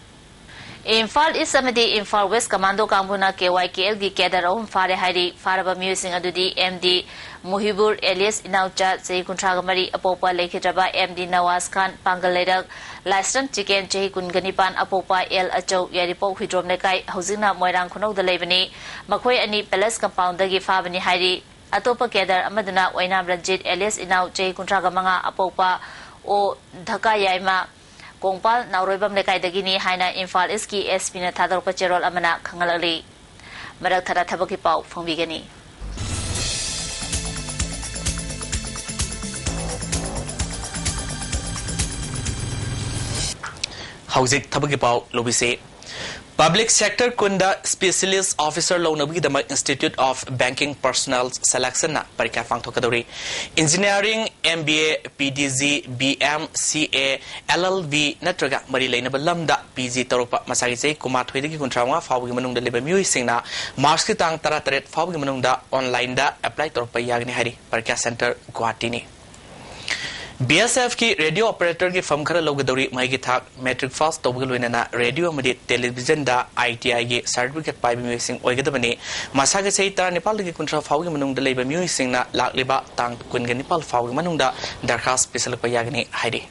ꯏꯝꯐꯥꯜ ꯏꯁ ꯑꯃꯗꯤ ꯏꯝꯐꯥꯜ ꯋꯦꯁ ꯀꯃꯥꯟꯗꯣ ꯀꯥꯡꯕꯨꯅ ꯀꯦ ꯋꯥꯏ ꯀꯦ ꯑꯦꯜꯒꯤ ꯀꯦꯗꯔ ꯑꯍꯨꯝ ꯐꯥꯔꯦ ꯍꯥꯏꯔꯤ꯫ ꯐꯥꯔꯕ ꯃꯤꯑꯣꯏꯁꯤꯡ ꯑꯗꯨꯗꯤ ꯑꯦꯝ ꯗꯤ ꯃꯨꯍꯤꯕꯨꯔ ꯑꯦꯂꯤꯌꯁ ꯏꯅꯥꯎꯆꯥ, ꯆꯍꯤ ꯀꯨꯟꯊ꯭ꯔꯥꯒ ꯃꯔꯤ, ꯑꯄꯣꯛꯄ ꯂꯩꯈꯤꯗ꯭ꯔꯕ ꯑꯦꯝ ꯗꯤ ꯅꯋꯥꯖ ꯈꯥꯟ, ꯄꯥꯡꯒꯜ ꯂꯩꯔꯛ, ꯂꯥꯏꯁ꯭ꯔꯝ ꯆꯤꯀꯦꯟ, ꯆꯍꯤ ꯀꯨꯟꯒ ꯅꯤꯄꯥꯟ, ꯑꯄꯣꯛꯄ ꯑꯦꯜ ꯑꯆꯧ, ꯌꯥꯏꯔꯤꯄꯣꯛ ꯍꯨꯏꯗ꯭ꯔꯣꯝ ꯂꯩꯀꯥꯏ, ꯍꯧꯖꯤꯛꯅ ꯃꯣꯏꯔꯥꯡ ꯈꯨꯅꯧꯗ ꯂꯩꯕꯅꯤ꯫ ꯃꯈꯣꯏ ꯑꯅꯤ ꯄꯦꯂꯦꯁ ꯀꯝꯄꯥꯎꯟꯗꯒꯤ ꯐꯥꯕꯅꯤ ꯍꯥꯏꯔꯤ꯫ ꯑꯇꯣꯞꯄ ꯀꯦꯗꯔ ꯑꯃꯗꯨꯅ ꯑꯣꯏꯅꯥꯝ ꯔꯟꯖꯤꯠ ꯑꯦꯂꯤꯌꯁ ꯏꯅꯥꯎ, ꯆꯍꯤ ꯀꯨꯟꯊ꯭ꯔꯥꯒ ꯃꯉꯥ, ꯑꯄꯣꯛꯄ ꯑꯣ ꯙꯀꯥꯌꯥꯏꯃ, ꯀꯣꯡꯄꯥꯜ ꯅꯥꯎꯔꯣꯏꯕꯝ ꯂꯩꯀꯥꯏꯗꯒꯤꯅꯤ ꯍꯥꯏꯅ ꯏꯝꯐꯥꯜ ꯏꯁꯀꯤ ꯑꯦꯁ ꯄꯤꯅ ꯊꯥꯗꯣꯔꯛꯄ ꯆꯦꯔꯣꯜ ꯑꯃꯅ ꯈꯪꯍꯜꯂꯛꯂꯤ꯫ ꯃꯔꯛ ꯊꯠꯅ ꯊꯕꯛꯀꯤ ꯄꯥꯎ ꯐꯣꯡꯕꯤꯒꯅꯤ꯫ ꯍꯧꯖꯤꯛ ꯊꯕꯛꯀꯤ ꯄꯥꯎ ꯂꯧꯕꯤꯁꯤ꯫ ꯄꯕ꯭ꯂꯤꯛ ꯁꯦꯛꯇꯔ ꯀꯨꯟꯗ ꯁ꯭ꯄꯦꯁꯤꯌꯦꯂꯤꯁ ꯑꯣꯐꯤꯁꯔ ꯂꯧꯅꯕꯒꯤꯗꯃꯛ Institute of Banking Personnel Selection ꯅ ꯄꯔꯤꯈ꯭ꯌꯥ ꯄꯥꯡꯊꯣꯛꯀꯗꯧꯔꯤ꯫ Engineering, M B A, P D G, B M, C A, L L B ꯅꯠꯇ꯭ꯔꯒ ꯃꯔꯤ ꯂꯩꯅꯕ ꯂꯝꯗ ꯄꯤ ꯖꯤ ꯇꯧꯔꯛꯄ ꯃꯁꯥꯒꯤ ꯆꯍꯤ ꯀꯨꯟꯃꯥꯊꯣꯏꯗꯒꯤ ꯀꯨꯟꯊ꯭ꯔꯥ ꯃꯉꯥ ꯐꯥꯎꯕꯒꯤ ꯃꯅꯨꯡꯗ ꯂꯩꯕ ꯃꯤꯑꯣꯏꯁꯤꯡꯅ ꯃꯥꯔꯆꯀꯤ ꯇꯥꯡ ꯇꯔꯥꯇꯔꯦꯠ ꯐꯥꯎꯕꯒꯤ ꯃꯅꯨꯡꯗ ꯑꯣꯟꯂꯥꯏꯟꯗ ꯑꯦꯄ꯭ꯂꯥꯏ ꯇꯧꯔꯛꯄ ꯌꯥꯒꯅꯤ ꯍꯥꯏꯔꯤ꯫ ꯄꯔꯤꯈ꯭ꯌꯥ ꯁꯦꯟꯇꯔ ꯒꯨꯋꯥꯍꯥꯇꯤꯅꯤ꯫ ꯕꯤ ꯑꯦꯁ ꯑꯦꯐꯀꯤ ꯔꯦꯗꯤꯑꯣ ꯑꯣꯄꯔꯦꯇꯔꯒꯤ ꯐꯝ ꯈꯔ ꯂꯧꯒꯗꯧꯔꯤ꯫ ꯃꯍꯩꯒꯤ ꯊꯥꯛ ꯃꯦꯇ꯭ꯔꯤꯛ ꯄꯥꯁ ꯇꯧꯕꯒ ꯂꯣꯏꯅꯅ ꯔꯦꯗꯤꯑꯣ ꯑꯃꯗꯤ ꯇꯦꯂꯤꯚꯤꯖꯟꯗ ꯑꯥꯏ ꯇꯤ ꯑꯥꯏꯒꯤ ꯁꯥꯔꯇꯤꯐꯤꯀꯦꯠ ꯄꯥꯏꯕ ꯃꯤꯑꯣꯏꯁꯤꯡ ꯑꯣꯏꯒꯗꯕꯅꯤ꯫ ꯃꯁꯥꯒꯤ ꯆꯍꯤ ꯇꯔꯥꯅꯤꯄꯥꯜꯗꯒꯤ ꯀꯨꯟꯊ꯭ꯔꯥ ꯐꯥꯎꯒꯤ ꯃꯅꯨꯡꯗ ꯂꯩꯕ ꯃꯤꯑꯣꯏꯁꯤꯡꯅ ꯂꯥꯛꯂꯤꯕ ꯇꯥꯡ ꯀꯨꯟꯒ ꯅꯤꯄꯥꯜ ꯐꯥꯎꯒꯤ ꯃꯅꯨꯡꯗ ꯗꯔꯈꯥꯁ ꯄꯤꯁꯤꯜꯂꯛꯄ ꯌꯥꯒꯅꯤ ꯍꯥꯏꯔꯤ꯫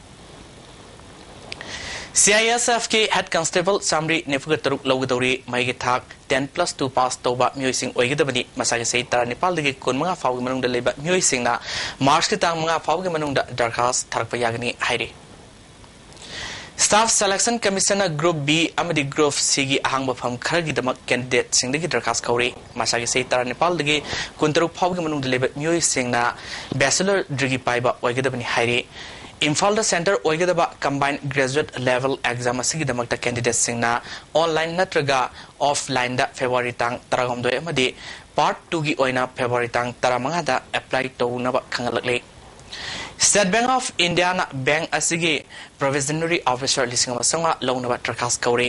C I S ꯑꯦꯐꯀꯤ head constable ꯆꯥꯃꯔꯤ ꯅꯤꯐꯨꯒ ꯇꯔꯨꯛ ꯂꯧꯒꯗꯧꯔꯤ꯫ ꯃꯍꯩꯒꯤ ꯊꯥꯛ ꯇꯦꯟ ꯄ꯭ꯂꯁ ꯇꯨ ꯄꯥꯁ ꯇꯧꯕ ꯃꯤꯑꯣꯏꯁꯤꯡ ꯑꯣꯏꯒꯗꯕꯅꯤ꯫ ꯃꯁꯥꯒꯤ ꯆꯍꯤ ꯇꯔꯥꯅꯤꯄꯥꯜꯗꯒꯤ ꯀꯨꯟꯃꯉꯥ ꯐꯥꯎꯒꯤ ꯃꯅꯨꯡꯗ ꯂꯩꯕ ꯃꯤꯑꯣꯏꯁꯤꯡꯅ ꯃꯥꯔꯆꯀꯤ ꯇꯥꯡ ꯃꯉꯥ ꯐꯥꯎꯒꯤ ꯃꯅꯨꯡꯗ ꯗꯔꯈꯥꯁ ꯊꯥꯔꯛꯄ ꯌꯥꯒꯅꯤ ꯍꯥꯏꯔꯤ꯫ Staff Selection Commission ꯅ Group B ꯑꯃꯗꯤ Group C ꯒꯤ ꯑꯍꯥꯡꯕ ꯐꯝ ꯈꯔꯒꯤꯗꯃꯛ ꯀꯦꯟꯗꯤꯗꯦꯠꯁꯤꯡꯗꯒꯤ ꯗꯔꯈꯥꯁ ꯀꯧꯔꯤ꯫ ꯃꯁꯥꯒꯤ ꯆꯍꯤ ꯇꯔꯥꯅꯤꯄꯥꯜꯗꯒꯤ ꯀꯨꯟꯇꯔꯨꯛ ꯐꯥꯎꯒꯤ ꯃꯅꯨꯡꯗ ꯂꯩꯕ ꯃꯤꯑꯣꯏꯁꯤꯡꯅ bachelor degree ꯄꯥꯏꯕ ꯑꯣꯏꯒꯗꯕꯅꯤ ꯍꯥꯏꯔꯤ꯫ ꯏꯝꯐꯥꯜꯗ ꯁꯦꯟꯇꯔ ꯑꯣꯏꯒꯗꯕ combined graduate level exam ꯑꯁꯤꯒꯤꯗꯃꯛꯇ ꯀꯦꯟꯗꯤꯗꯦꯠꯁꯤꯡꯅ online ꯅꯠꯇ꯭ꯔꯒ offline ꯗ ꯐꯦꯕ꯭ꯔꯨꯋꯥꯔꯤ ꯇꯥꯡ ꯇꯔꯥꯍꯨꯝꯗꯣꯏ ꯑꯃꯗꯤ ꯄꯥꯔꯠ ꯇꯨꯒꯤ ꯑꯣꯏꯅ ꯐꯦꯕ꯭ꯔꯨꯋꯥꯔꯤ ꯇꯥꯡ ꯇꯔꯥꯃꯉꯥꯗ ꯑꯦꯄ꯭ꯂꯥꯏ ꯇꯧꯅꯕ ꯈꯪꯍꯜꯂꯛꯂꯤ꯫ ꯁ꯭ꯇꯦꯠ ꯕꯦꯡꯛ ꯑꯣꯐ ꯏꯟꯗꯤꯌꯥꯅ ꯕꯦꯡꯛ ꯑꯁꯤꯒꯤ ꯄ꯭ꯔꯣꯕꯦꯁꯅꯔꯤ ꯑꯣꯐꯤꯁꯥꯔ ꯂꯤꯁꯤꯡ ꯑꯃ ꯆꯥꯝꯃꯉꯥ ꯂꯧꯅꯕ ꯗꯔꯈꯥꯁ ꯀꯧꯔꯤ꯫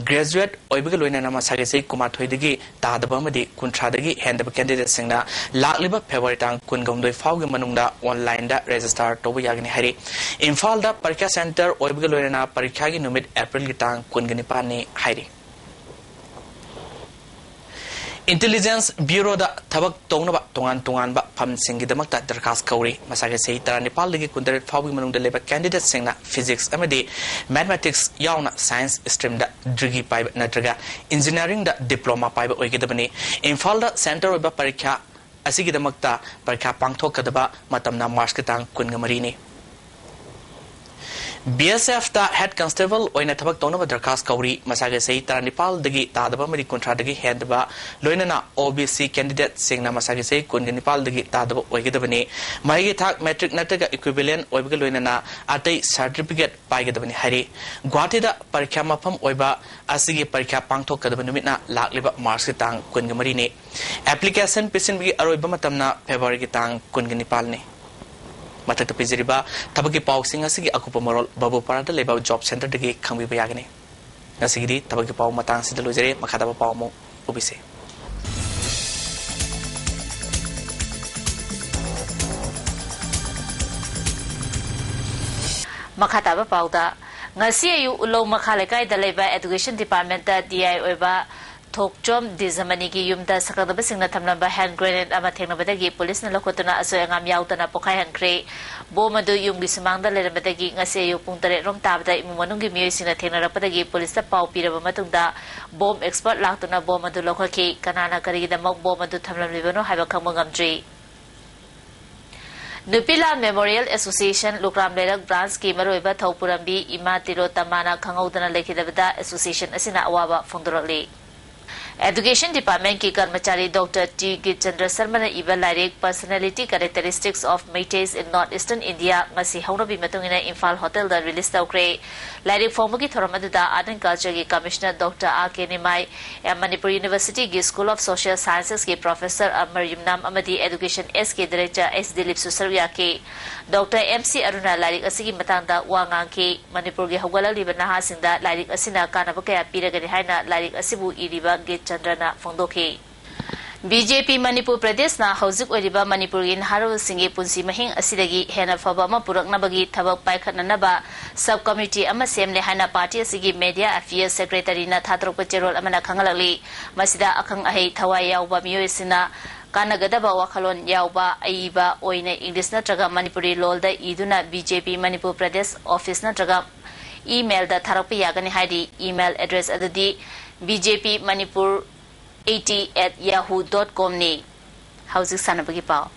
ꯒ꯭ꯔꯦꯖꯨꯋꯦꯠ ꯑꯣꯏꯕꯒ ꯂꯣꯏꯅꯅ ꯃꯁꯥꯒꯤ ꯆꯍꯤ ꯀꯨꯟꯃꯥꯊꯣꯏꯗꯒꯤ ꯇꯥꯗꯕ ꯑꯃꯗꯤ ꯀꯨꯟꯊ꯭ꯔꯥꯗꯒꯤ ꯍꯦꯟꯗꯕ ꯀꯦꯟꯗꯤꯗꯦꯠꯁꯤꯡꯅ ꯂꯥꯛꯂꯤꯕ ꯐꯦꯕ꯭ꯔꯨꯋꯥꯔꯤ ꯇꯥꯡ ꯀꯨꯟꯍꯨꯝꯗꯣꯏ ꯐꯥꯎꯒꯤ ꯃꯅꯨꯡꯗ ꯑꯣꯟꯂꯥꯏꯟꯗ ꯔꯦꯖꯤꯁꯇꯥꯔ ꯇꯧꯕ ꯌꯥꯒꯅꯤ ꯍꯥꯏꯔꯤ꯫ ꯏꯝꯐꯥꯜꯗ ꯄꯔꯤꯈ꯭ꯌꯥ ꯁꯦꯟꯇꯔ ꯑꯣꯏꯕꯒ ꯂꯣꯏꯅꯅ ꯄꯔꯤꯈ꯭ꯌꯥꯒꯤ ꯅꯨꯃꯤꯠ ꯑꯦꯄ꯭ꯔꯤꯜꯒꯤ ꯇꯥꯡ ꯀꯨꯟꯒ ꯅꯤꯄꯥꯟꯅꯤ ꯍꯥꯏꯔꯤ꯫ ꯏꯟꯇꯦꯂꯤꯖꯦꯟꯁ ꯕ꯭ꯌꯨꯔꯣꯗ ꯊꯕꯛ ꯇꯧꯅꯕ ꯇꯣꯉꯥꯟ ꯇꯣꯉꯥꯟꯕ ꯐꯝꯁꯤꯡꯒꯤꯗꯃꯛꯇ ꯗꯔꯈꯥꯁ ꯀꯧꯔꯤ꯫ ꯃꯁꯥꯒꯤ ꯆꯍꯤ ꯇꯔꯥꯅꯤꯄꯥꯜꯗꯒꯤ ꯀꯨꯟꯇꯔꯦꯠ ꯐꯥꯎꯕꯒꯤ ꯃꯅꯨꯡꯗ ꯂꯩꯕ ꯀꯦꯟꯗꯤꯗꯦꯠꯁꯤꯡꯅ ꯐꯤꯖꯤꯛꯁ ꯑꯃꯗꯤ ꯃꯦꯊꯃꯦꯇꯤꯛꯁ ꯌꯥꯎꯅ ꯁꯥꯏꯟꯁ ꯁ꯭ꯇ꯭ꯔꯤꯝꯗ ꯗꯤꯒ꯭ꯔꯤ ꯄꯥꯏꯕ ꯅꯠꯇ꯭ꯔꯒ ꯏꯟꯖꯤꯅꯤꯌꯥꯔꯤꯡꯗ ꯗꯤꯄ꯭ꯂꯣꯃꯥ ꯄꯥꯏꯕ ꯑꯣꯏꯒꯗꯕꯅꯤ꯫ ꯏꯝꯐꯥꯜꯗ ꯁꯦꯟꯇꯔ ꯑꯣꯏꯕ ꯄꯔꯤꯈ꯭ꯌꯥ ꯑꯁꯤꯒꯤꯗꯃꯛꯇ ꯄꯔꯤꯈ꯭ꯌꯥ ꯄꯥꯡꯊꯣꯛꯀꯗꯕ ꯃꯇꯝꯅ ꯃꯥꯔꯆꯀꯤ ꯇꯥꯡ ꯀꯨꯟꯒ ꯃꯔꯤꯅꯤ꯫ ꯕꯤ ꯑꯦꯁ ꯑꯦꯐꯇ ꯍꯦꯗ ꯀꯟꯁꯇꯦꯕꯜ ꯑꯣꯏꯅ ꯊꯕꯛ ꯇꯧꯅꯕ ꯗꯔꯈꯥꯁ ꯀꯧꯔꯤ꯫ ꯃꯁꯥꯒꯤ ꯆꯍꯤ ꯇꯔꯥꯅꯤꯄꯥꯜꯗꯒꯤ ꯇꯥꯗꯕ ꯑꯃꯗꯤ ꯀꯨꯟꯊ꯭ꯔꯥꯗꯒꯤ ꯍꯦꯟꯗꯕ, ꯂꯣꯏꯅꯅ ꯑꯣ ꯕꯤ ꯁꯤ ꯀꯦꯟꯗꯤꯗꯦꯠꯁꯤꯡꯅ ꯃꯁꯥꯒꯤ ꯆꯍꯤ ꯀꯨꯟꯒ ꯅꯤꯄꯥꯜꯗꯒꯤ ꯇꯥꯗꯕ ꯑꯣꯏꯒꯗꯕꯅꯤ꯫ ꯃꯍꯩꯒꯤ ꯊꯥꯛ ꯃꯦꯇ꯭ꯔꯤꯛ ꯅꯠꯇ꯭ꯔꯒ ꯏꯀ꯭ꯋꯤꯚꯦꯂꯦꯟ ꯑꯣꯏꯕꯒ ꯂꯣꯏꯅꯅ ꯑꯇꯩ ꯁꯥꯔꯇꯤꯐꯤꯀꯦꯠ ꯄꯥꯏꯒꯗꯕꯅꯤ ꯍꯥꯏꯔꯤ꯫ ꯒꯨꯋꯥꯍꯥꯇꯤꯗ ꯄꯔꯤꯈ꯭ꯌꯥ ꯃꯐꯝ ꯑꯣꯏꯕ ꯑꯁꯤꯒꯤ ꯄꯔꯤꯈ꯭ꯌꯥ ꯄꯥꯡꯊꯣꯛꯀꯗꯕ ꯅꯨꯃꯤꯠꯅ ꯂꯥꯛꯂꯤꯕ ꯃꯥꯔꯆꯀꯤ ꯇꯥꯡ ꯀꯨꯟꯒ ꯃꯔꯤꯅꯤ꯫ ꯑꯦꯄ꯭ꯂꯤꯀꯦꯁꯟ ꯄꯤꯁꯤꯟꯕꯒꯤ ꯑꯔꯣꯏꯕ ꯃꯇꯝꯅ ꯐꯦꯕ꯭ꯔꯨꯋꯥꯔꯤꯒꯤ ꯇꯥꯡ ꯀꯨꯟꯒ ꯅꯤꯄꯥꯜꯅꯤ꯫ ꯃꯊꯛꯇ ꯄꯤꯖꯔꯤꯕ ꯊꯕꯛꯀꯤ ꯄꯥꯎꯁꯤꯡ ꯑꯁꯤꯒꯤ ꯑꯀꯨꯞꯄ ꯃꯔꯣꯜ ꯕꯕꯨꯄꯥꯔꯥꯗ ꯂꯩꯕ ꯖꯣꯕ ꯁꯦꯟꯇꯔꯗꯒꯤ ꯈꯪꯕꯤꯕ ꯌꯥꯒꯅꯤ꯫ ꯉꯁꯤꯒꯤꯗꯤ ꯊꯕꯛꯀꯤ ꯄꯥꯎ ꯃꯇꯥꯡ ꯑꯁꯤꯗ ꯂꯣꯏꯖꯔꯦ꯫ ꯃꯈꯥ ꯇꯥꯕ ꯄꯥꯎ ꯑꯃꯨꯛ ꯎꯕꯤꯁꯦ꯫ ꯃꯈꯥ ꯇꯥꯕ ꯄꯥꯎꯗ, ꯉꯁꯤ ꯑꯌꯨꯛ ꯎꯂꯧ ꯃꯈꯥ ꯂꯩꯀꯥꯏꯗ ꯂꯩꯕ ꯑꯦꯗꯨꯀꯦꯁꯟ ꯗꯤꯄꯥꯔꯠꯃꯦꯟꯇ ꯗꯤ ꯑꯥꯏ ꯑꯣꯏꯕ ꯊꯣꯛꯆꯣꯝ ꯗꯤꯖꯃꯅꯤꯒꯤ ꯌꯨꯝꯗ ꯁꯛꯈꯪꯗꯕꯁꯤꯡꯅ ꯊꯝꯂꯝꯕ ꯍꯦꯟ ꯒ꯭ꯔꯦꯅꯦꯗ ꯑꯃ ꯊꯦꯡꯅꯕꯗꯒꯤ ꯄꯨꯂꯤꯁꯅ ꯂꯧꯈꯠꯇꯨꯅ ꯑꯁꯣꯏ ꯑꯉꯥꯝ ꯌꯥꯎꯗꯅ ꯄꯣꯈꯥꯏꯍꯟꯈ꯭ꯔꯦ꯫ ꯕꯣꯝ ꯑꯗꯨ ꯌꯨꯝꯒꯤ ꯁꯨꯃꯥꯡꯗ ꯂꯩꯔꯝꯕꯗꯒꯤ ꯉꯁꯤ ꯑꯌꯨꯛ ꯄꯨꯡ ꯇꯔꯦꯠ ꯔꯣꯝ ꯇꯥꯕꯗ ꯏꯃꯨꯡ ꯃꯅꯨꯡꯒꯤ ꯃꯤꯑꯣꯏꯁꯤꯡꯅ ꯊꯦꯡꯅꯔꯛꯄꯗꯒꯤ ꯄꯨꯂꯤꯁꯇ ꯄꯥꯎ ꯄꯤꯔꯕ ꯃꯇꯨꯡꯗ ꯕꯣꯝ ꯑꯦꯛꯁꯄꯔꯠ ꯂꯥꯛꯇꯨꯅ ꯕꯣꯝ ꯑꯗꯨ ꯂꯧꯈꯠꯈꯤ꯫ ꯀꯅꯥꯅ ꯀꯔꯤꯒꯤꯗꯃꯛ ꯕꯣꯝ ꯑꯗꯨ ꯊꯝꯂꯝꯂꯤꯕꯅꯣ ꯍꯥꯏꯕ ꯈꯪꯕ ꯉꯝꯗ꯭ꯔꯤ꯫ ꯅꯨꯄꯤꯂꯥꯜ ꯃꯦꯃꯣꯔꯤꯌꯦꯜ ꯑꯦꯁꯣꯁꯤꯌꯦꯁꯟ ꯂꯨꯀ꯭ꯔꯥꯝ ꯂꯩꯔꯛ ꯕ꯭ꯔꯥꯟꯁꯀꯤ ꯃꯔꯨꯑꯣꯏꯕ ꯊꯧꯄꯨꯔꯝꯕꯤ ꯏꯃꯥ ꯇꯤꯂꯣꯇꯃꯥꯅ ꯈꯪꯍꯧꯗꯅ ꯂꯩꯈꯤꯗꯕꯗ ꯑꯦꯁꯣꯁꯤꯌꯦꯁꯟ ꯑꯁꯤꯅ ꯑꯋꯥꯕ ꯐꯣꯡꯗꯣꯔꯛꯂꯤ꯫ Education Department ꯀꯤ ꯀꯔꯃꯆꯥꯔꯤ ꯗꯣꯛꯇꯔ ꯇꯤ ꯒꯤꯔꯆꯟꯗ꯭ꯔ ꯁꯔꯃꯅ ꯏꯕ ꯂꯥꯏꯔꯤꯛ Personality Characteristics of Meiteis in North Eastern India ꯉꯁꯤ ꯍꯧꯅꯕꯤ ꯃꯇꯨꯡ ꯏꯟꯅ ꯏꯝꯐꯥꯜ ꯍꯣꯇꯦꯜꯗ ꯔꯤꯂꯤꯖ ꯇꯧꯈ꯭ꯔꯦ꯫ ꯂꯥꯏꯔꯤꯛ ꯐꯣꯡꯕꯒꯤ ꯊꯧꯔꯝ ꯑꯗꯨꯗ Art and Culture ꯒꯤ Commissioner doctor R K Nimai, M Manipur ꯌꯨꯅꯤꯚꯔꯁꯤꯇꯤꯒꯤ School of Social Sciences ꯀꯤ ꯄ꯭ꯔꯣꯐꯦꯁꯔ ꯑꯃꯔ ꯌꯨꯝꯅꯥꯝ ꯑꯃꯗꯤ Education S ꯀꯤ ꯗꯥꯏꯔꯦꯛꯇꯔ ꯑꯩꯆ ꯗꯤꯂꯤꯞꯁꯨ ꯁꯔꯨꯛ ꯌꯥꯈꯤ꯫ ꯗꯣꯛꯇꯔ ꯑꯦꯝ ꯁꯤ ꯑꯔꯨꯅ ꯂꯥꯏꯔꯤꯛ ꯑꯁꯤꯒꯤ ꯃꯇꯥꯡꯗ ꯋꯥ ꯉꯥꯡꯈꯤ꯫ ꯃꯅꯤꯄꯨꯔꯒꯤ ꯍꯧꯒꯠꯂꯛꯂꯤꯕ ꯅꯍꯥꯁꯤꯡꯗ ꯂꯥꯏꯔꯤꯛ ꯑꯁꯤꯅ ꯀꯥꯟꯅꯕ ꯀꯌꯥ ꯄꯤꯔꯒꯅꯤ ꯍꯥꯏꯅ ꯂꯥꯏꯔꯤꯛ ꯑꯁꯤꯕꯨ ꯏꯔꯤꯕ ꯒꯤꯔꯆꯟꯗ꯭ꯔꯅ ꯐꯣꯡꯗꯣꯛꯈꯤ꯫ ꯕꯤ ꯖꯦ ꯄꯤ ꯃꯅꯤꯄꯨꯔ ꯄ꯭ꯔꯗꯦꯁꯅ ꯍꯧꯖꯤꯛ ꯑꯣꯏꯔꯤꯕ ꯃꯅꯤꯄꯨꯔꯒꯤ ꯅꯍꯥꯔꯣꯜꯁꯤꯡꯒꯤ ꯄꯨꯟꯁꯤ ꯃꯍꯤꯡ ꯑꯁꯤꯗꯒꯤ ꯍꯦꯟꯅ ꯐꯕ ꯑꯃ ꯄꯨꯔꯛꯅꯕꯒꯤ ꯊꯕꯛ ꯄꯥꯏꯈꯠꯅꯅꯕ sub committee ꯑꯃ ꯁꯦꯝꯂꯦ ꯍꯥꯏꯅ ꯄꯥꯔꯇꯤ ꯑꯁꯤꯒꯤ Media Affairs Secretary ꯅ ꯊꯥꯗꯣꯔꯛꯄ ꯆꯦꯔꯣꯜ ꯑꯃꯅ ꯈꯪꯍꯜꯂꯛꯂꯤ꯫ ꯃꯁꯤꯗ ꯑꯈꯪ ꯑꯍꯩ ꯊꯋꯥꯏ ꯌꯥꯎꯕ ꯃꯤꯑꯣꯏꯁꯤꯡꯅ ꯀꯥꯟꯅꯒꯗꯕ ꯋꯥꯈꯜꯂꯣꯟ ꯌꯥꯎꯕ ꯑꯏꯕ ꯑꯣꯏꯅ English ꯅꯠꯇ꯭ꯔꯒ ꯃꯅꯤꯄꯨꯔꯤ ꯂꯣꯜꯗ ꯏꯗꯨꯅ ꯕꯤ ꯖꯦ ꯄꯤ ꯃꯅꯤꯄꯨꯔ ꯄ꯭ꯔꯗꯦꯁ ꯑꯣꯐꯤꯁ ꯅꯠꯇ꯭ꯔꯒ email ꯗ ꯊꯥꯔꯛꯄ ꯌꯥꯒꯅꯤ ꯍꯥꯏꯔꯤ꯫ Email address ꯑꯗꯨꯗꯤ B J P Manipur eighty at yahoo dot com ꯅꯤ꯫ ꯍꯧꯖꯤꯛ ꯁꯥꯟꯅꯕꯒꯤ ꯄꯥꯎ꯫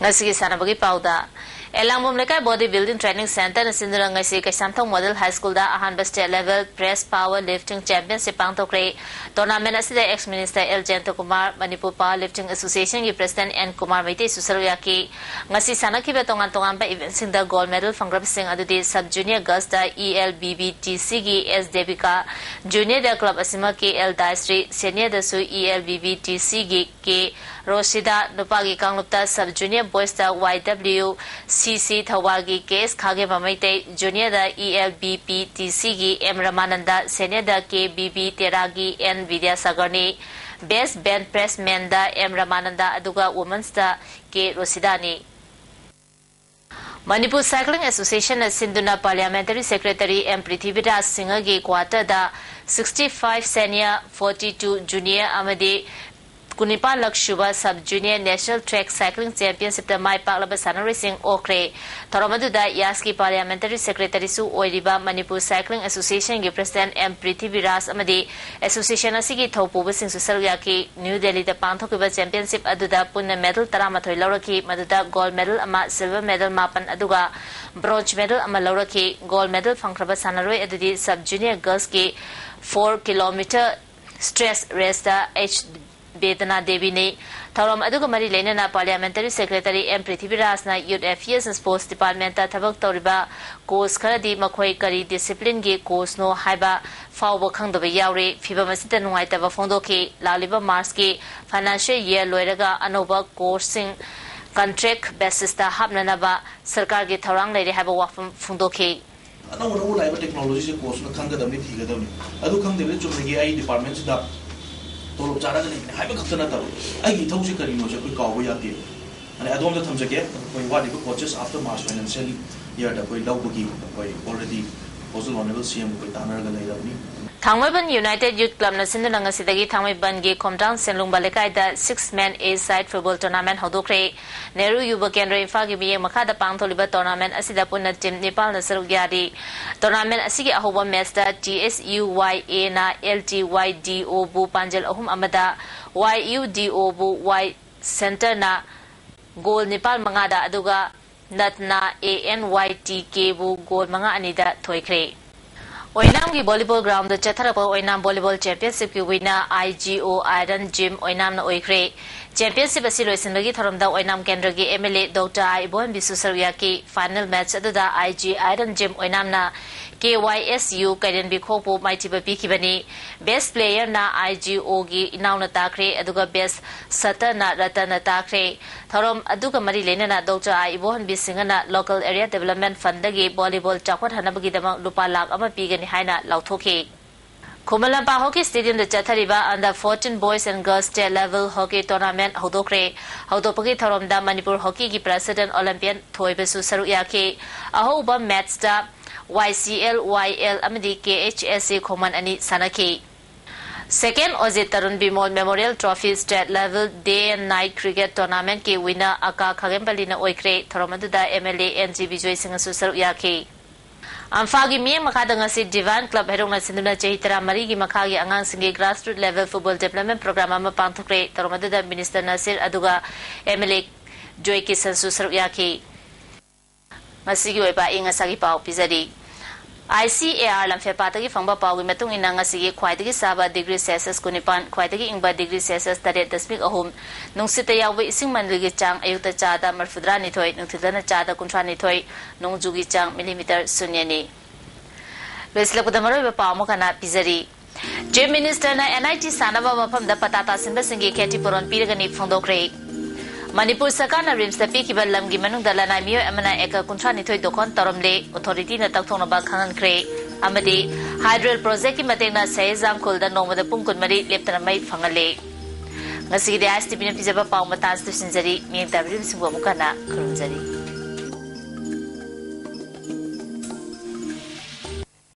ꯉꯁꯤꯒꯤ ꯁꯥꯟꯅꯕꯒꯤ ꯄꯥꯎꯗ, ꯑꯦꯂꯥꯡꯕꯝ ꯂꯩꯀꯥꯏ Body Building Training Centre ꯅ ꯁꯤꯟꯗꯨꯅ ꯉꯁꯤ ꯀꯩꯁꯥꯝꯊꯣꯡ Model High School ꯗ ꯑꯍꯥꯟꯕ State Level Press Power Lifting Championship ꯄꯥꯡꯊꯣꯛꯈ꯭ꯔꯦ꯫ Tournament ꯑꯁꯤꯗ ex Minister L Jayantakumar, Manipur Power Lifting Association ꯒꯤ President ꯑꯦꯟ ꯀꯨꯃꯥꯔ ꯃꯩꯇꯩꯁꯨ ꯁꯔꯨꯛ ꯌꯥꯈꯤ꯫ ꯉꯁꯤ ꯁꯥꯟꯅꯈꯤꯕ ꯇꯣꯉꯥꯟ ꯇꯣꯉꯥꯟꯕ event ꯁꯤꯡꯗ gold medal ꯐꯪꯈ꯭ꯔꯕꯁꯤꯡ ꯑꯗꯨꯗꯤ Sub Junior Girls ꯇ E L B B T C ꯒꯤ ꯑꯦꯁ ꯗꯦꯕꯤꯀꯥ, Junior ꯗ club ꯑꯁꯤꯃꯛꯀꯤ ꯑꯦꯜ ꯗꯥꯏꯁ꯭ꯔꯤ, Senior ꯗꯁꯨ E L B B T C ꯒꯤ ꯀꯦ ꯔꯣꯁꯤꯗꯥ, ꯅꯨꯄꯥꯒꯤ ꯀꯥꯡꯂꯨꯞꯇ Sub Junior Boys ꯇ Y W C C ꯊꯧꯕꯥꯜꯒꯤ K S Khagemba Meitei, Junior ꯗ E L B P T C ꯒꯤ ꯑꯦꯝ ꯔꯃꯥꯅꯟꯗ, Senior ꯗ ꯀꯦ ꯕꯤ ꯕꯤ ꯇꯦꯔꯥꯒꯤ ꯑꯦꯟ ꯕꯤꯗ꯭ꯌꯥꯁꯥꯒꯔꯅꯤ, Best Bench Press Man ꯗ ꯑꯦꯝ ꯔꯃꯥꯅꯟꯗ, ꯑꯗꯨꯒ Womens ꯇ ꯀꯦ ꯔꯣꯁꯤꯗꯥꯅꯤ꯫ ꯃꯅꯤꯄꯨꯔ Cycling Association ꯅ ꯁꯤꯟꯗꯨꯅ Parliamentary Secretary M Prithviraj ꯁꯤꯡꯍꯒꯤ quarter ꯗ sixty five Senior, forty two Junior ꯑꯃꯗꯤ ꯀꯨꯟꯅꯤꯄꯥꯟꯂꯛ ꯁꯨꯕ Sub Junior National Track Cycling Championship ꯇ ꯃꯥꯏ ꯄꯥꯛꯂꯕ ꯁꯥꯟꯅꯔꯣꯏꯁꯤꯡ ꯑꯣꯛꯈ꯭ꯔꯦ꯫ ꯊꯧꯔꯝ ꯑꯗꯨꯗ ꯌꯥꯁꯀꯤ Parliamentary Secretary ꯁꯨ ꯑꯣꯏꯔꯤꯕ ꯃꯅꯤꯄꯨꯔ Cycling Association ꯒꯤ President ꯑꯦꯝ ꯄ꯭ꯔꯤꯊꯤꯕꯤꯔꯥꯖ ꯑꯃꯗꯤ Association ꯑꯁꯤꯒꯤ ꯊꯧꯄꯨꯕꯁꯤꯡꯁꯨ ꯁꯔꯨꯛ ꯌꯥꯈꯤ꯫ ꯅ꯭ꯌꯨ ꯗꯦꯜꯂꯤꯗ ꯄꯥꯡꯊꯣꯛꯈꯤꯕ championship ꯑꯗꯨꯗ ꯄꯨꯟꯅ medal ꯇꯔꯥꯃꯥꯊꯣꯏ ꯂꯧꯔꯛꯈꯤ꯫ ꯃꯗꯨꯗ gold medal ꯑꯃ, silver medal ꯃꯥꯄꯟ ꯑꯗꯨꯒ bronze medal ꯑꯃ ꯂꯧꯔꯛꯈꯤ꯫ Gold medal ꯐꯪꯈ꯭ꯔꯕ ꯁꯥꯟꯅꯔꯣꯏ ꯑꯗꯨꯗꯤ Sub Junior Girls ꯀꯤ four kilometer stretch race ꯇ ꯑꯩꯆ ꯕꯦꯗꯅꯥ ꯗꯦꯕꯤꯅꯤ꯫ ꯊꯧꯔꯝ ꯑꯗꯨꯒ ꯃꯔꯤ ꯂꯩꯅꯅ Parliamentary Secretary ꯑꯦꯝ ꯄ꯭ꯔꯤꯊꯤꯕꯤꯔꯥꯖꯅ Youth Affairs and Sports Department ꯇ ꯊꯕꯛ ꯇꯧꯔꯤꯕ coach ꯈꯔꯗꯤ ꯃꯈꯣꯏ ꯀꯔꯤ discipline ꯒꯤ coach ꯅꯣ ꯍꯥꯏꯕ ꯐꯥꯎꯕ ꯈꯪꯗꯕ ꯌꯥꯎꯔꯤ꯫ ꯐꯤꯚꯝ ꯑꯁꯤꯗ ꯅꯨꯡꯉꯥꯏꯇꯕ ꯐꯣꯡꯗꯣꯛꯈꯤ꯫ ꯂꯥꯛꯂꯤꯕ March ꯀꯤ financial year ꯂꯣꯏꯔꯒ ꯑꯅꯧꯕ coach ꯁꯤꯡ contract basis ꯇ ꯍꯥꯞꯅꯅꯕ ꯁꯔꯀꯥꯔꯒꯤ ꯊꯧꯔꯥꯡ ꯂꯩꯔꯦ ꯍꯥꯏꯕ ꯋꯥꯐꯝ ꯐꯣꯡꯗꯣꯛꯈꯤ꯫ ꯑꯅꯧ ꯑꯅꯧꯕ ꯂꯥꯛꯏꯕ technology ꯁꯦ coach ꯅ ꯈꯪꯒꯗꯕꯅꯤ, ꯊꯤꯒꯗꯕꯅꯤ꯫ ꯑꯗꯨ ꯈꯪꯗꯕꯤꯗ ꯆꯨꯝꯅꯒꯤ ꯑꯩ department ꯁꯤꯗ ꯇꯣꯂꯣꯞ ꯆꯥꯔꯒ ꯂꯩꯕꯅꯤ ꯍꯥꯏꯕ ꯈꯛꯇ ꯅꯠꯇꯕ, ꯑꯩꯒꯤ ꯏꯊꯧꯁꯦ ꯀꯔꯤꯅꯣꯁꯦ ꯑꯩꯈꯣꯏ ꯀꯥꯎꯕ ꯌꯥꯗꯦ꯫ ꯑꯗꯩ ꯑꯗꯣꯝꯗ ꯊꯝꯖꯒꯦ, ꯑꯩꯈꯣꯏ ꯋꯥꯠꯂꯤꯕ coaches after March financial year ꯗ ꯑꯩꯈꯣꯏ ꯂꯧꯕꯒꯤ ꯑꯩꯈꯣꯏ already ꯍꯧꯖꯤꯛ Honourable C M ꯑꯩꯈꯣꯏ ꯇꯥꯟꯅꯔꯒ ꯂꯩꯔꯕꯅꯤ꯫ ꯊꯥꯡꯃꯩꯕꯟ United Youth Club ꯅ ꯁꯤꯟꯗꯨꯅ ꯉꯁꯤꯗꯒꯤ ꯊꯥꯡꯃꯩꯕꯟꯒꯤ ꯈꯣꯝꯗ꯭ꯔꯥꯡ ꯁꯦꯟꯂꯨꯡꯕ ꯂꯩꯀꯥꯏꯗ six man A side football tournament ꯍꯧꯗꯣꯛꯈ꯭ꯔꯦ꯫ Nehru ꯌꯨꯕ ꯀꯦꯟꯗ꯭ꯔ ꯏꯝꯐꯥꯜꯒꯤ ꯃꯤꯠꯌꯦꯡ ꯃꯈꯥꯗ ꯄꯥꯡꯊꯣꯛꯂꯤꯕ tournament ꯑꯁꯤꯗ ꯄꯨꯟꯅ team ꯅꯤꯄꯥꯜꯅ ꯁꯔꯨꯛ ꯌꯥꯔꯤ꯫ Tournament ꯑꯁꯤꯒꯤ ꯑꯍꯧꯕ match ꯇ T S U Y A ꯅ L T Y D O ꯕꯨ ꯄꯥꯟꯖꯜ ꯑꯍꯨꯝ ꯑꯃꯗ, Y U D O ꯕꯨ Y Center ꯅ goal ꯅꯤꯄꯥꯜ ꯃꯉꯥꯗ, ꯑꯗꯨꯒ ꯅꯠꯅ A N Y T K ꯕꯨ goal ꯃꯉꯥ ꯑꯅꯤꯗ ꯊꯣꯏꯈ꯭ꯔꯦ꯫ ꯑꯣꯏꯅꯥꯝꯒꯤ volleyball ground ꯗ ꯆꯠꯊꯔꯛꯄ ꯑꯣꯏꯅꯥꯝ volleyball championship ꯀꯤ winner I G O Iron Gym ꯑꯣꯏꯅꯥꯝꯅ ꯑꯣꯏꯈ꯭ꯔꯦ꯫ Championship ꯑꯁꯤ ꯂꯣꯏꯁꯤꯟꯕꯒꯤ ꯊꯧꯔꯝꯗ ꯑꯣꯏꯅꯥꯝ ꯀꯦꯟꯗ꯭ꯔꯒꯤ M L A Doctor R ꯏꯕꯣꯍꯟꯕꯤꯁꯨ ꯁꯔꯨꯛ ꯌꯥꯈꯤ꯫ Final match ꯑꯗꯨꯗ I G Iron Gym ꯑꯣꯏꯅꯥꯝꯅ K Y S U ꯀꯩꯔꯦꯟꯕꯤ ꯈꯣꯛꯄꯨ ꯃꯥꯏꯊꯤꯕ ꯄꯤꯈꯤꯕꯅꯤ꯫ Best player ꯅ I G O ꯒꯤ ꯏꯅꯥꯎꯅ ꯇꯥꯈ꯭ꯔꯦ, ꯑꯗꯨꯒ best shooter ꯅ ꯔꯇꯟꯅ ꯇꯥꯈ꯭ꯔꯦ꯫ ꯊꯧꯔꯝ ꯑꯗꯨꯒ ꯃꯔꯤ ꯂꯩꯅꯅ Doctor R ꯏꯕꯣꯍꯟꯕꯤ ꯁꯤꯡꯍꯅ local area development fund ꯗꯒꯤ volleyball ꯆꯥꯎꯈꯠꯍꯟꯅꯕꯒꯤꯗꯃꯛ ꯂꯨꯄꯥ ꯂꯥꯈ ꯑꯃ ꯄꯤꯒꯅꯤ ꯍꯥꯏꯅ ꯂꯥꯎꯊꯣꯛꯈꯤ꯫ ꯈꯨꯃꯟ ꯂꯝꯄꯥꯛ hockey stadium ꯗ ꯆꯠꯊꯔꯤꯕ under fourteen boys and girls state level hockey tournament ꯍꯧꯗꯣꯛꯈ꯭ꯔꯦ꯫ ꯍꯧꯗꯣꯛꯄꯒꯤ ꯊꯧꯔꯝꯗ ꯃꯅꯤꯄꯨꯔ hockey ꯒꯤ president Olympian ꯊꯣꯏꯕꯁꯨ ꯁꯔꯨꯛ ꯌꯥꯈꯤ꯫ ꯑꯍꯧꯕ match ꯇ Y C L Y L ꯑꯃꯗꯤ K H S C ꯈꯣꯡꯃꯟ ꯑꯅꯤ ꯁꯥꯟꯅꯈꯤ꯫ Second Ojit Tarun Bimol Memorial Trophy State Level Day and Night Cricket Tournamentꯀꯤ winner ꯑꯀꯥ ꯈꯥꯒꯦꯝꯄꯜꯂꯤꯅ ꯑꯣꯏꯈ꯭ꯔꯦ꯫ ꯊꯧꯔꯝ ꯑꯗꯨꯗ MLA N G ꯕꯤꯖꯣꯏ ꯁꯤꯡꯍꯁꯨ ꯁꯔꯨꯛ ꯌꯥꯈꯤ꯫ ꯏꯝꯐꯥꯜꯒꯤ ꯃꯤꯠꯌꯦꯡ ꯃꯈꯥꯗ ꯉꯁꯤ Divine Club ꯍꯩꯔꯣꯛꯅ ꯁꯤꯟꯗꯨꯅ ꯆꯍꯤ ꯇꯔꯥꯃꯔꯤꯒꯤ ꯃꯈꯥꯒꯤ ꯑꯉꯥꯡꯁꯤꯡꯒꯤ grassroots level football development program ꯑꯃ ꯄꯥꯡꯊꯣꯛꯈ꯭ꯔꯦ꯫ ꯊꯧꯔꯝ ꯑꯗꯨꯗ Minister ꯅꯁꯤꯔ ꯑꯗꯨꯒ MLA ꯖꯣꯏ ꯀꯤꯁꯟꯁꯨ ꯁꯔꯨꯛ ꯌꯥꯈꯤ꯫ ꯉꯁꯤꯒꯤ ꯑꯣꯏꯕ ꯑꯏꯪ ꯑꯁꯥꯒꯤ ꯄꯥꯎ ꯄꯤꯖꯔꯤ꯫ ICAR ꯂꯝꯐꯦꯜꯄꯥꯠꯇꯒꯤ ꯐꯪꯕ ꯄꯥꯎꯒꯤ ꯃꯇꯨꯡ ꯏꯟꯅ, ꯉꯁꯤꯒꯤ ꯈ꯭ꯋꯥꯏꯗꯒꯤ ꯁꯥꯕ degree Celsius ꯀꯨꯟꯅꯤꯄꯥꯟ, ꯈ꯭ꯋꯥꯏꯗꯒꯤ ꯏꯪꯕ degree Celsius ꯇꯔꯦꯠ ꯗꯁꯃꯤꯛ ꯑꯍꯨꯝ, ꯅꯨꯡꯁꯤꯠꯇ ꯌꯥꯎꯕ ꯏꯁꯤꯡ ꯃꯅꯤꯜꯒꯤ ꯆꯥꯡ ꯑꯌꯨꯛꯇ ꯆꯥꯗ ꯃꯔꯤꯐꯨꯇꯔꯥꯅꯤꯊꯣꯏ, ꯅꯨꯡꯊꯤꯜꯗꯅ ꯆꯥꯗ ꯀꯨꯟꯊ꯭ꯔꯥꯅꯤꯊꯣꯏ, ꯅꯣꯡꯖꯨꯒꯤ ꯆꯥꯡ millimeter ꯁꯨꯟꯌꯅꯤ꯫ ꯂꯣꯏꯁꯤꯜꯂꯛꯄꯗ ꯃꯔꯨꯑꯣꯏꯕ ꯄꯥꯎ ꯑꯃꯨꯛ ꯍꯟꯅ ꯄꯤꯖꯔꯤ꯫ Chief Minister ꯅ NIT ꯁꯥꯅꯕ ꯃꯐꯝꯗ ꯄꯇꯥ ꯇꯥꯁꯤꯟꯕꯁꯤꯡꯒꯤ ꯈꯦꯇꯤ ꯄꯨꯔꯣꯟ ꯄꯤꯔꯒꯅꯤ ꯐꯣꯡꯗꯣꯛꯈ꯭ꯔꯦ꯫ ꯃꯅꯤꯄꯨꯔ ꯁꯔꯀꯥꯔꯅ RIMSꯇ ꯄꯤꯈꯤꯕ ꯂꯝꯒꯤ ꯃꯅꯨꯡꯗ ꯂꯅꯥꯏ ꯃꯤꯑꯣꯏ ꯑꯃꯅ acre ꯀꯨꯟꯊ꯭ꯔꯥꯅꯤꯊꯣꯏ ꯗꯣꯈꯣꯟ ꯇꯧꯔꯝꯂꯦ꯫ Authorityꯅ ꯇꯧꯊꯣꯛꯅꯕ ꯈꯪꯍꯟꯈ꯭ꯔꯦ꯫ ꯑꯃꯗꯤ Hydro Projectꯀꯤ ꯃꯇꯦꯡꯅ ꯁꯍꯦꯖꯥꯡ ꯈꯨꯜꯗ ꯅꯣꯡꯃꯗ ꯄꯨꯡ ꯀꯨꯟꯃꯔꯤ ꯂꯦꯞꯇꯅ ꯃꯩ ꯐꯪꯍꯜꯂꯦ꯫ ꯉꯁꯤꯒꯤꯗꯤ ISTVꯅ ꯄꯤꯖꯕ ꯄꯥꯎ ꯃꯇꯥꯡꯁꯤꯗ ꯂꯣꯏꯁꯤꯟꯖꯔꯤ꯫ ꯃꯤꯠꯌꯦꯡ ꯇꯥꯕꯤꯔꯤꯕꯁꯤꯡꯕꯨ ꯑꯃꯨꯛ ꯍꯟꯅ ꯈꯨꯔꯨꯝꯖꯔꯤ꯫